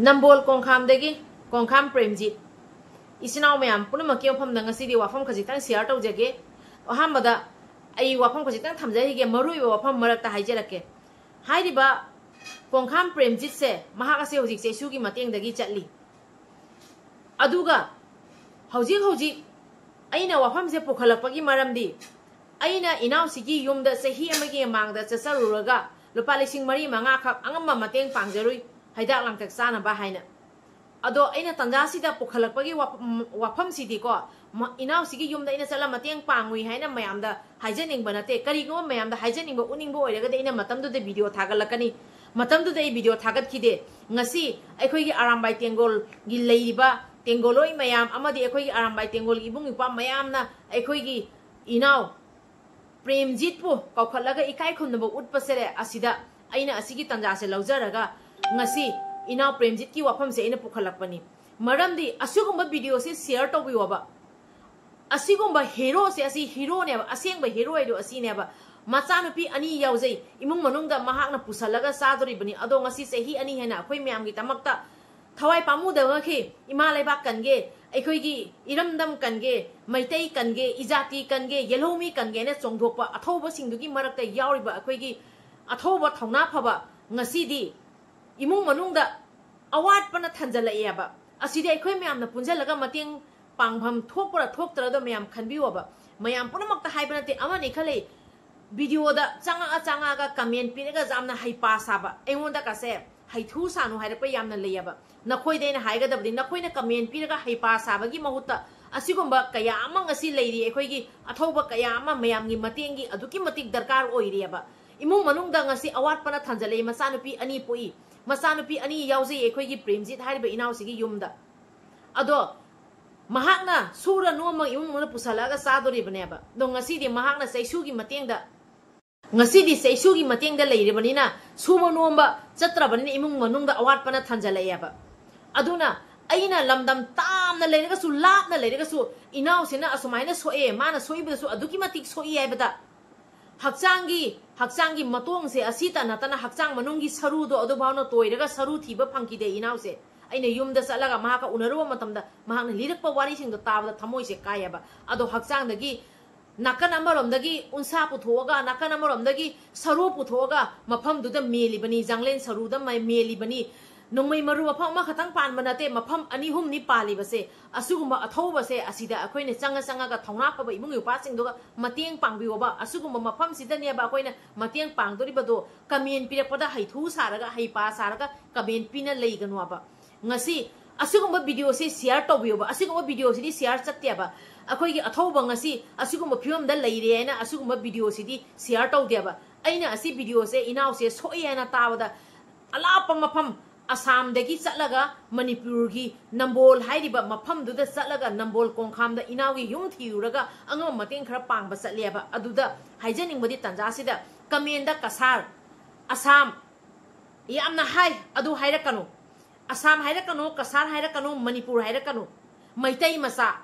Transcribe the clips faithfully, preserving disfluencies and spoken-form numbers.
ꯅꯝꯕꯣꯜ ꯀꯣꯡꯈꯥꯝꯗꯒꯤ ꯀꯣꯡꯈꯥꯝ ꯄ꯭ꯔꯦꯝꯖꯤꯠ꯫ ꯏꯆꯤꯟ ꯏꯅꯥꯎ ꯃꯌꯥꯝ ꯄꯨꯝꯅꯃꯛꯀꯤ ꯃꯐꯝꯗ ꯉꯁꯤꯗꯤ ꯋꯥꯐꯝ ꯈꯖꯤꯛꯇꯪ share ꯇꯧꯖꯒꯦ꯫ ꯑꯍꯥꯟꯕꯗ ꯑꯩ ꯋꯥꯐꯝ ꯈꯖꯤꯛꯇꯪ ꯊꯝꯖꯈꯤꯒꯦ, ꯃꯔꯨ ꯑꯣꯏꯕ ꯋꯥꯐꯝ ꯃꯔꯛꯇ ꯍꯥꯏꯖꯔꯛꯀꯦ꯫ ꯍꯥꯏꯔꯤꯕ ꯀꯣꯡꯈꯥꯝ ꯄ꯭ꯔꯦꯝꯖꯤꯠꯁꯦ, ꯃꯍꯥꯛ ꯑꯁꯦ ꯍꯧꯖꯤꯛ ꯆꯩꯁꯨꯒꯤ ꯃꯇꯦꯡꯗꯒꯤ ꯆꯠꯂꯤ꯫ ꯑꯗꯨꯒ ꯍꯧꯖꯤꯛ ꯍꯧꯖꯤꯛ ꯑꯩꯅ ꯋꯥꯐꯝꯁꯦ ꯄꯨꯈꯠꯂꯛꯄꯒꯤ ꯃꯔꯝꯗꯤ, ꯑꯩꯅ ꯏꯅꯥꯎꯁꯤꯒꯤ ꯌꯨꯝꯗ ꯆꯍꯤ ꯑꯃꯒꯤ ꯃꯃꯥꯡꯗ ꯆꯠꯆꯔꯨꯔꯒ ꯂꯨꯄꯥ ꯂꯤꯁꯤꯡ ꯃꯔꯤ ꯃꯉꯥꯈꯛ ꯑꯉꯝꯕ ꯃꯇꯦꯡ ꯄꯥꯡꯖꯔꯨꯏ, ꯍꯤꯗꯥꯛ ꯂꯥꯡꯊꯛ ꯆꯥꯅꯕ ꯍꯥꯏꯅ꯫ ꯑꯗꯣ ꯑꯩꯅ ꯇꯟꯖꯥꯁꯤꯗ ꯄꯨꯈꯠꯂꯛꯄꯒꯤ ꯋꯥꯐꯝ, ꯋꯥꯐꯝꯁꯤꯗꯤꯀꯣ, ꯃ-, ꯏꯅꯥꯎꯁꯤꯒꯤ ꯌꯨꯝꯗ ꯑꯩꯅ ꯆꯠꯂ ꯃꯇꯦꯡ ꯄꯥꯡꯉꯨꯏ ꯍꯥꯏꯅ ꯃꯌꯥꯝꯗ ꯍꯥꯏꯖꯅꯤꯡꯕ ꯅꯠꯇꯦ꯫ ꯀꯔꯤꯒꯨꯝꯕ ꯃꯌꯥꯝꯗ ꯍꯥꯏꯖꯅꯤꯡꯕ, ꯎꯠꯅꯤꯡꯕ ꯑꯣꯏꯔꯒꯗꯤ ꯑꯩꯅ ꯃꯇꯝꯗꯨꯗ video ꯊꯥꯒꯠꯂꯛꯀꯅꯤ꯫ ꯃꯇꯝꯗꯨꯗ ꯑꯩ video ꯊꯥꯒꯠꯈꯤꯗꯦ꯫ ꯉꯁꯤ ꯑꯩꯈꯣꯏꯒꯤ ꯑꯔꯥꯝꯕꯥꯏ ꯇꯦꯡꯒꯣꯜꯒꯤ ꯂꯩꯔꯤꯕ ꯇꯦꯡꯒꯣꯜꯂꯣꯏ ꯃꯌꯥꯝ ꯑꯃꯗꯤ ꯑꯩꯈꯣꯏꯒꯤ ꯑꯔꯥꯝꯕꯥꯏ ꯇꯦꯡꯒꯣꯜꯒꯤ ꯏꯕꯨꯡ ꯏꯄ꯭ꯋꯥ ꯃꯌꯥꯝꯅ ꯑꯩꯈꯣꯏꯒꯤ ꯏꯅꯥꯎ ꯄ꯭ꯔꯦꯝꯖꯤꯠꯄꯨ ꯀꯧꯈꯠꯂꯒ ꯏꯀꯥꯏ ꯈꯨꯝꯅꯕ ꯎꯠꯄꯁꯦ ꯑꯁꯤꯗ ꯑꯩꯅ ꯑꯁꯤꯒꯤ ꯇꯥꯟꯖꯥꯁꯦ ꯂꯧꯖꯔꯒ ꯉꯁꯤ ꯏꯅꯥꯎ ꯄ꯭ꯔꯦꯝꯖꯤꯠꯀꯤ ꯋꯥꯐꯝꯁꯦ ꯑꯩꯅ ꯄꯨꯈꯠꯂꯛꯄꯅꯤ꯫ ꯃꯔꯝꯗꯤ ꯑꯁꯤꯒꯨꯝꯕ videoꯁꯦ share ꯇꯧꯕꯤꯌꯣꯕ꯫ ꯑꯁꯤꯒꯨꯝꯕ heroꯁꯦ, ꯑꯁꯤ heroꯅꯦꯕ, ꯑꯁꯦꯡꯕ hero ꯍꯥꯏꯗꯣ ꯑꯁꯤꯅꯦꯕ꯫ ꯃꯆꯥꯅꯨꯄꯤ ꯑꯅꯤ ꯌꯥꯎꯖꯩ, ꯏꯃꯨꯡ ꯃꯅꯨꯡꯗ ꯃꯍꯥꯛꯅ ꯄꯨꯁꯜꯂꯒ ꯆꯥꯗꯣꯔꯤꯕꯅꯤ꯫ ꯑꯗꯣ ꯉꯁꯤ ꯆꯍꯤ ꯑꯅꯤ ꯍꯦꯟꯅ ꯑꯩꯈꯣꯏ ꯃꯌꯥꯝꯒꯤꯗꯃꯛꯇ ꯊꯋꯥꯏ ꯄꯥꯝꯃꯨꯗꯕꯒꯤ ꯏꯃꯥ ꯂꯩꯕꯥꯛ ꯀꯟꯒꯦ, ꯑꯩꯈꯣꯏꯒꯤ ꯏꯔꯝꯗꯝ ꯀꯟꯒꯦ, ꯃꯩꯇꯩ ꯀꯟꯒꯦ, ꯏꯖꯥꯇꯤ ꯀꯟꯒꯦ, ꯌꯦꯜꯍꯧꯃꯤ ꯀꯟꯒꯦꯅ ꯆꯣꯡꯊꯣꯛꯄ ꯑꯊꯧꯕꯁꯤꯡꯗꯨꯒꯤ ꯃꯔꯛꯇ ꯌꯥꯎꯔꯤꯕ ꯑꯩꯈꯣꯏꯒꯤ ꯑꯊꯧꯕ ꯊꯧꯅꯥ ꯐꯕ ꯉꯁꯤꯗꯤ ꯏꯃꯨꯡ ꯃꯅꯨꯡꯗ ꯑꯋꯥꯠꯄꯅ ꯊꯟꯖꯜꯂꯛꯑꯦꯕ꯫ ꯑꯁꯤꯗꯤ ꯑꯩꯈꯣꯏ ꯃꯌꯥꯝꯅ ꯄꯨꯟꯁꯤꯜꯂꯒ ꯃꯇꯦꯡ ꯄꯥꯡꯐꯝ ꯊꯣꯛꯄ꯭ꯔꯥ ꯊꯣꯛꯇ꯭ꯔꯗꯣ ꯃꯌꯥꯝ ꯈꯟꯕꯤꯌꯣꯕ꯫ ꯃꯌꯥꯝ ꯄꯨꯝꯅꯃꯛꯇ ꯍꯥꯏꯕ ꯅꯠꯇꯦ, ꯑꯃꯅꯤ ꯈꯔ ꯂꯩ, videoꯗ ꯆꯪꯉꯛꯑ ꯆꯪꯉꯛꯑꯒ comment ꯄꯤꯔꯒ ꯌꯥꯝꯅ ꯍꯩꯄꯥ ꯁꯥꯕ, ꯑꯩꯉꯣꯟꯗ ꯀꯁꯦ ꯍꯩꯊꯨ ꯁꯥꯅꯨ ꯍꯥꯏꯔꯛꯄ ꯌꯥꯝꯅ ꯂꯩꯌꯦꯕ꯫ ꯅꯈꯣꯏꯗ ꯑꯩꯅ ꯍꯥꯏꯒꯗꯕꯗꯤ, ꯅꯈꯣꯏꯅ comment ꯄꯤꯔꯒ ꯍꯩꯄꯥ ꯁꯥꯕꯒꯤ ꯃꯍꯨꯠꯇ ꯑꯁꯤꯒꯨꯝꯕ ꯀꯌꯥ ꯑꯃ ꯉꯁꯤ ꯂꯩꯔꯤ, ꯑꯩꯈꯣꯏꯒꯤ ꯑꯊꯧꯕ ꯀꯌꯥ ꯑꯃ ꯃꯌꯥꯝꯒꯤ ꯃꯇꯦꯡꯒꯤ ꯑꯗꯨꯛꯀꯤ ꯃꯇꯤꯛ ꯗꯔꯀꯥꯔ ꯑꯣꯏꯔꯤꯑꯕ꯫ ꯏꯃꯨꯡ ꯃꯅꯨꯡꯗ ꯉꯁꯤ ꯑꯋꯥꯠꯄꯅ ꯊꯟꯖꯜꯂꯛꯏ, ꯃꯆꯥꯅꯨꯄꯤ ꯑꯅꯤ ꯄꯣꯛꯏ, ꯃꯆꯥꯅꯨꯄꯤ ꯑꯅꯤ ꯌꯥꯎꯖꯩ ꯑꯩꯈꯣꯏꯒꯤ ꯄ꯭ꯔꯦꯝꯖꯤꯠ ꯍꯥꯏꯔꯤꯕ ꯏꯅꯥꯎꯁꯤꯒꯤ ꯌꯨꯝꯗ꯫ ꯑꯗꯣ ꯃꯍꯥꯛꯅ ꯁꯨꯔ ꯅꯣꯝꯃꯒ ꯏꯃꯨꯡ ꯃꯅꯨꯡꯗ ꯄꯨꯁꯜꯂꯛꯑꯒ ꯆꯥꯗꯣꯔꯤꯕꯅꯦꯕ꯫ ꯑꯗꯣ ꯉꯁꯤꯗꯤ ꯃꯍꯥꯛꯅ ꯆꯩꯁꯨꯒꯤ ꯃꯇꯦꯡꯗ, ꯉꯁꯤꯗꯤ ꯆꯩꯁꯨꯒꯤ ꯃꯇꯦꯡꯗ ꯂꯩꯔꯤꯕꯅꯤꯅ, ꯁꯨꯕ ꯅꯣꯝꯕ ꯆꯠꯇ꯭ꯔꯕꯅꯤꯅ ꯏꯃꯨꯡ ꯃꯅꯨꯡꯗ ꯑꯋꯥꯠꯄꯅ ꯊꯟꯖꯜꯂꯛꯑꯦꯕ꯫ ꯑꯗꯨꯅ ꯑꯩꯅ ꯂꯝꯗꯝ ꯇꯥꯝꯅ ꯂꯩꯔꯒꯁꯨ, ꯂꯥꯞꯅ ꯂꯩꯔꯒꯁꯨ, ꯏꯅꯥꯎꯁꯤꯅ ꯑꯁꯨꯃꯥꯏꯅ ꯁꯣꯛꯑꯦ, ꯃꯥꯅ ꯁꯣꯛꯏꯕꯗꯁꯨ ꯑꯗꯨꯛꯀꯤ ꯃꯇꯤꯛ ꯁꯣꯛꯏ ꯍꯥꯏꯕꯗ ꯍꯛꯆꯥꯡꯒꯤ ꯍꯛꯆꯥꯡꯒꯤ ꯃꯇꯣꯡꯁꯦ ꯑꯁꯤꯇ ꯅꯠꯇꯅ ꯍꯛꯆꯥꯡ ꯃꯅꯨꯡꯒꯤ ꯁꯔꯨꯗꯣ ꯑꯗꯨꯐꯥꯎꯅ ꯇꯣꯏꯔꯒ ꯁꯔꯨ ꯊꯤꯕ ꯐꯪꯈꯤꯗꯦ ꯏꯅꯥꯎꯁꯦ꯫ ꯑꯩꯅ ꯌꯨꯝꯗ ꯆꯠꯂꯒ ꯃꯍꯥꯛꯀ ꯎꯅꯔꯨꯕ ꯃꯇꯝꯗ ꯃꯍꯥꯛꯅ ꯂꯤꯔꯛꯄ ꯋꯥꯔꯤꯁꯤꯡꯗꯣ ꯇꯥꯕꯗ ꯊꯃꯣꯏꯁꯦ ꯀꯥꯏꯌꯦꯕ꯫ ꯑꯗꯣ ꯍꯛꯆꯥꯡꯗꯒꯤ ꯅꯥꯀꯟ ꯑꯃꯔꯣꯝꯗꯒꯤ ꯎꯟꯁꯥ ꯄꯨꯊꯣꯛꯑꯒ, ꯅꯥꯀꯟ ꯑꯃꯔꯣꯝꯗꯒꯤ ꯁꯔꯨ ꯄꯨꯊꯣꯛꯑꯒ ꯃꯐꯝꯗꯨꯗ ꯃꯦꯜꯂꯤꯕꯅꯤ, ꯖꯥꯡꯂꯦꯟ ꯁꯔꯨꯗ ꯃ-, ꯃꯦꯜꯂꯤꯕꯅꯤ꯫ ꯅꯣꯡꯃꯩ ꯃꯔꯨ ꯃꯐꯝ ꯑꯃꯈꯛꯇꯪ ꯄꯥꯟꯕ ꯅꯠꯇꯦ, ꯃꯐꯝ ꯑꯅꯤ ꯑꯍꯨꯝꯅꯤ ꯄꯥꯜꯂꯤꯕꯁꯦ꯫ ꯑꯁꯤꯒꯨꯝꯕ ꯑꯊꯧꯕꯁꯦ ꯑꯁꯤꯗ ꯑꯩꯈꯣꯏꯅ ꯆꯪꯉ ꯆꯪꯉꯒ ꯊꯧꯅꯥ ꯐꯕ ꯏꯕꯨꯡ ꯏꯄ꯭ꯋꯥꯁꯤꯡꯗꯨꯒ ꯃꯇꯦꯡ ꯄꯥꯡꯕꯤꯌꯣꯕ꯫ ꯑꯁꯤꯒꯨꯝꯕ ꯃꯐꯝꯁꯤꯗꯅꯦꯕ ꯑꯩꯈꯣꯏꯅ ꯃꯇꯦꯡ ꯄꯥꯡꯗꯣꯔꯤꯕꯗꯣ꯫ ꯀꯃꯦꯟ ꯄꯤꯔꯛꯄꯗ ꯍꯩꯊꯨ ꯁꯥꯔꯒ, ꯍꯩꯄꯥ ꯁꯥꯔꯒ ꯀꯃꯦꯟ ꯄꯤꯅ ꯂꯩꯒꯅꯣꯕ꯫ ꯉꯁꯤ ꯑꯁꯤꯒꯨꯝꯕ ꯚꯤꯗꯤꯑꯣꯁꯦ ꯁꯤꯌꯥꯔ ꯇꯧꯕꯤꯌꯣꯕ꯫ ꯑꯁꯤꯒꯨꯝꯕ ꯚꯤꯗꯤꯑꯣꯁꯤꯗꯤ ꯁꯤꯌꯥꯔ ꯆꯠꯇꯦꯕ꯫ ꯑꯩꯈꯣꯏꯒꯤ ꯑꯊꯧꯕ ꯉꯁꯤ ꯑꯁꯤꯒꯨꯝꯕ ꯐꯤꯕꯝꯗ ꯂꯩꯔꯦ ꯍꯥꯏꯅ ꯑꯁꯤꯒꯨꯝꯕ ꯚꯤꯗꯤꯑꯣꯁꯤꯗꯤ ꯁꯤꯌꯥꯔ ꯇꯧꯗꯦꯕ꯫ ꯑꯩꯅ ꯑꯁꯤ ꯚꯤꯗꯤꯑꯣꯁꯦ ꯏꯅꯥꯎꯁꯦ ꯁꯣꯛꯑꯦ ꯍꯥꯏꯅ ꯇꯥꯕꯗ ꯑꯂꯥꯞꯄ ꯃꯐꯝ ꯑꯁꯥꯝꯗꯒꯤ ꯆꯠꯂꯒ ꯃꯅꯤꯄꯨꯔꯒꯤ ꯅꯝꯕꯣꯜ ꯍꯥꯏꯔꯤꯕ ꯃꯐꯝꯗꯨꯗ ꯆꯠꯂꯒ ꯅꯝꯕꯣꯜ ꯀꯣꯡꯈꯥꯝꯗ ꯏꯅꯥꯎꯒꯤ ꯌꯨꯝ ꯊꯤꯔꯨꯔꯒ ꯑꯉꯝꯕ ꯃꯇꯦꯡ ꯈꯔ ꯄꯥꯡꯕ ꯆꯠꯂꯦꯕ꯫ ꯑꯗꯨꯗ ꯍꯥꯏꯖꯅꯤꯡꯕꯗꯤ ꯇꯟꯖꯥꯁꯤꯗ ꯀꯃꯦꯟꯗ ꯀꯁꯥꯔ, ꯑꯁꯥꯝ ꯌꯥꯝꯅ ꯍꯥꯏ, ꯑꯗꯨ ꯍꯥꯏꯔꯛꯀꯅꯨ꯫ ꯑꯁꯥꯝ ꯍꯥꯏꯔꯛꯀꯅꯨ, ꯀꯁꯥꯔ ꯍꯥꯏꯔꯛꯀꯅꯨ, ꯃꯅꯤꯄꯨꯔ ꯍꯥꯏꯔꯛꯀꯅꯨ꯫ ꯃꯩꯇꯩ ꯃꯆꯥ,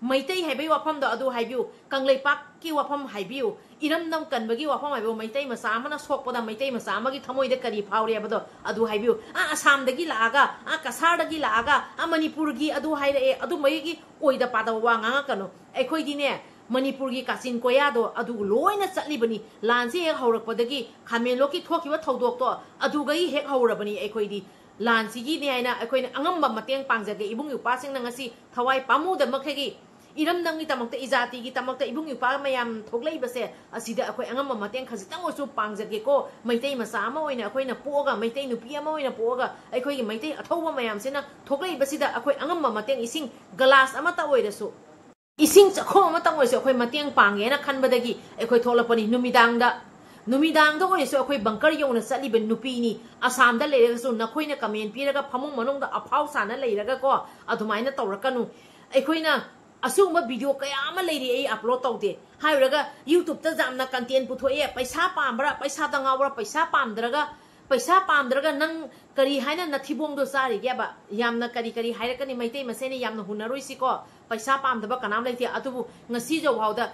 ꯃꯩꯇꯩ ꯍꯥꯏꯕꯒꯤ ꯋꯥꯐꯝꯗꯣ ꯑꯗꯨ ꯍꯥꯏꯕꯤꯌꯨ, ꯀꯪꯂꯩꯄꯥꯛꯀꯤ ꯋꯥꯐꯝ ꯍꯥꯏꯕꯤꯌꯨ, ꯏꯔꯝꯗꯝ ꯀꯟꯕꯒꯤ ꯋꯥꯐꯝ ꯍꯥꯏꯕꯤꯌꯨ꯫ ꯃꯩꯇꯩ ꯃꯆꯥ ꯑꯃꯅ ꯁꯣꯛꯄꯗ ꯃꯩꯇꯩ ꯃꯆꯥ ꯑꯃꯒꯤ ꯊꯃꯣꯏꯗ ꯀꯔꯤ ꯐꯥꯎꯔꯤ ꯍꯥꯏꯕꯗꯣ ꯑꯗꯨ ꯍꯥꯏꯕꯤꯌꯨ꯫ ꯑꯥ, ꯑꯁꯥꯝꯗꯒꯤ ꯂꯥꯛꯑꯒ, ꯑꯥ, ꯀꯁꯥꯔꯗꯒꯤ ꯂꯥꯛꯑꯒ, ꯑꯥ, ꯃꯅꯤꯄꯨꯔꯒꯤ ꯑꯗꯨ ꯍꯥꯏꯔꯛꯑꯦ, ꯑꯗꯨꯝꯕꯒꯤ ꯑꯣꯏꯗ ꯄꯥꯗꯕ ꯋꯥ ꯉꯥꯡꯉꯛꯀꯅꯨ꯫ ꯑꯩꯈꯣꯏꯗꯤꯅꯦ, ꯃꯅꯤꯄꯨꯔꯒꯤ ꯀꯥꯆꯤꯟ ꯀꯣꯌꯥꯗꯣ ꯑꯗꯨ ꯂꯣꯏꯅ ꯆꯠꯂꯤꯕꯅꯤ꯫ ꯂꯥꯟꯁꯤ ꯍꯦꯛ ꯍꯧꯔꯛꯄꯗꯒꯤ ꯈꯥꯃꯦꯟꯂꯣꯛꯀꯤ ꯊꯣꯛꯈꯤꯕ ꯊꯧꯗꯣꯛꯇꯣ ꯑꯗꯨꯒꯩ ꯍꯦꯛ ꯍꯧꯔꯕꯅꯤ꯫ ꯑꯩꯈꯣꯏꯗꯤ ꯂꯥꯟꯁꯤꯒꯤꯅꯦ ꯍꯥꯏꯅ ꯑꯩꯈꯣꯏꯅ ꯑꯉꯝꯕ ꯃꯇꯦꯡ ꯄꯥꯡꯖꯒꯦ꯫ ꯏꯕꯨꯡ ꯏꯄ꯭ꯋꯥꯁꯤꯡꯅ ꯉꯁꯤ ꯊꯋꯥꯏ ꯄꯥꯝꯃꯨꯗꯃꯛꯈꯩꯒꯤ ꯏꯔꯝꯗꯝꯒꯤꯗꯃꯛꯇ, ꯏꯖꯥꯇꯤꯒꯤꯗꯃꯛꯇ ꯏꯕꯨꯡ ꯏꯄ꯭ꯋꯥ ꯃꯌꯥꯝ ꯊꯣꯛꯂꯛꯏꯕꯁꯦ, ꯑꯁꯤꯗ ꯑꯩꯈꯣꯏ ꯑꯉꯝꯕ ꯃꯇꯦꯡ ꯈꯖꯤꯛꯇꯪ ꯑꯣꯏꯔꯁꯨ ꯄꯥꯡꯖꯒꯦꯀꯣ꯫ ꯃꯩꯇꯩ ꯃꯆꯥ ꯑꯃ ꯑꯣꯏꯅ ꯑꯩꯈꯣꯏꯅ ꯄꯣꯛꯑꯒ, ꯃꯩꯇꯩ ꯅꯨꯄꯤ ꯑꯃ ꯑꯣꯏꯅ ꯄꯣꯛꯑꯒ, ꯑꯩꯈꯣꯏꯒꯤ ꯃꯩꯇꯩ ꯑꯊꯧꯕ ꯃꯌꯥꯝꯁꯤꯅ ꯊꯣꯛꯂꯛꯏꯕꯁꯤꯗ ꯑꯩꯈꯣꯏ ꯑꯉꯝꯕ ꯃꯇꯦꯡ, ꯏꯁꯤꯡ ꯒꯂꯥꯁ ꯑꯃꯇ ꯑꯣꯏꯔꯁꯨ, ꯏꯁꯤꯡ ꯆꯥꯛꯈꯣꯝ ꯑꯃꯇꯪ ꯑꯣꯏꯔꯁꯨ ꯑꯩꯈꯣꯏ ꯃꯇꯦꯡ ꯄꯥꯡꯒꯦꯅ ꯈꯟꯕꯗꯒꯤ ꯑꯩꯈꯣꯏ ꯊꯣꯛꯂꯛꯄꯅꯤ꯫ ꯅꯨꯃꯤꯗꯥꯡꯗ, ꯅꯨꯃꯤꯗꯥꯡꯗ ꯑꯣꯏꯔꯁꯨ ꯑꯩꯈꯣꯏ ꯕꯪꯀꯔ ꯌꯧꯅ ꯆꯠꯂꯤꯕ ꯅꯨꯄꯤꯅꯤ꯫ ꯑꯁꯥꯝꯗ ꯂꯩꯔꯒꯁꯨ ꯅꯈꯣꯏꯅ ꯀꯃꯦꯟ ꯄꯤꯔꯒ ꯐꯃꯨꯡ ꯃꯅꯨꯡꯗ ꯑꯐꯥꯎ ꯁꯥꯅ ꯂꯩꯔꯒꯀꯣ, ꯑꯗꯨꯃꯥꯏꯅ ꯇꯧꯔꯛꯀꯅꯨ꯫ ꯑꯩꯈꯣꯏꯅ ꯑꯁꯤꯒꯨꯝꯕ ꯚꯤꯗꯤꯑꯣ ꯀꯌꯥ ꯑꯃ ꯂꯩꯔꯤ ꯑꯩ ꯑꯞꯂꯣꯗ ꯇꯧꯗꯦ꯫ ꯍꯥꯏꯔꯨꯔꯒ YouTube-ꯇ ꯌꯥꯝꯅ ꯀꯟꯇꯦꯟ ꯄꯨꯊꯣꯛꯑꯦ, ꯄꯩꯁꯥ ꯄꯥꯝꯕ꯭ꯔꯥ, ꯄꯩꯁꯥꯗ ꯉꯥꯎꯕ꯭ꯔꯥ, ꯄꯩꯁꯥ ꯄꯥꯝꯗ꯭ꯔꯒ, ꯄꯩꯁꯥ ꯄꯥꯝꯗ꯭ꯔꯒ ꯅꯪ ꯀꯔꯤ ꯍꯥꯏꯅ ꯅꯊꯤꯕꯣꯡꯗꯣ ꯆꯥꯔꯤꯒꯦꯕ? ꯌꯥꯝꯅ ꯀꯔꯤ ꯀꯔꯤ ꯍꯥꯏꯔꯛꯀꯅꯤ, ꯃꯩꯇꯩ ꯃꯁꯦꯟꯅ ꯌꯥꯝꯅ ꯍꯨꯟꯅꯔꯣꯏꯁꯤꯀꯣ꯫ ꯄꯩꯁꯥ ꯄꯥꯝꯗꯕ ꯀꯅꯥꯝ ꯂꯩꯇꯦ꯫ ꯑꯗꯨꯕꯨ ꯉꯁꯤ ꯐꯥꯎꯗ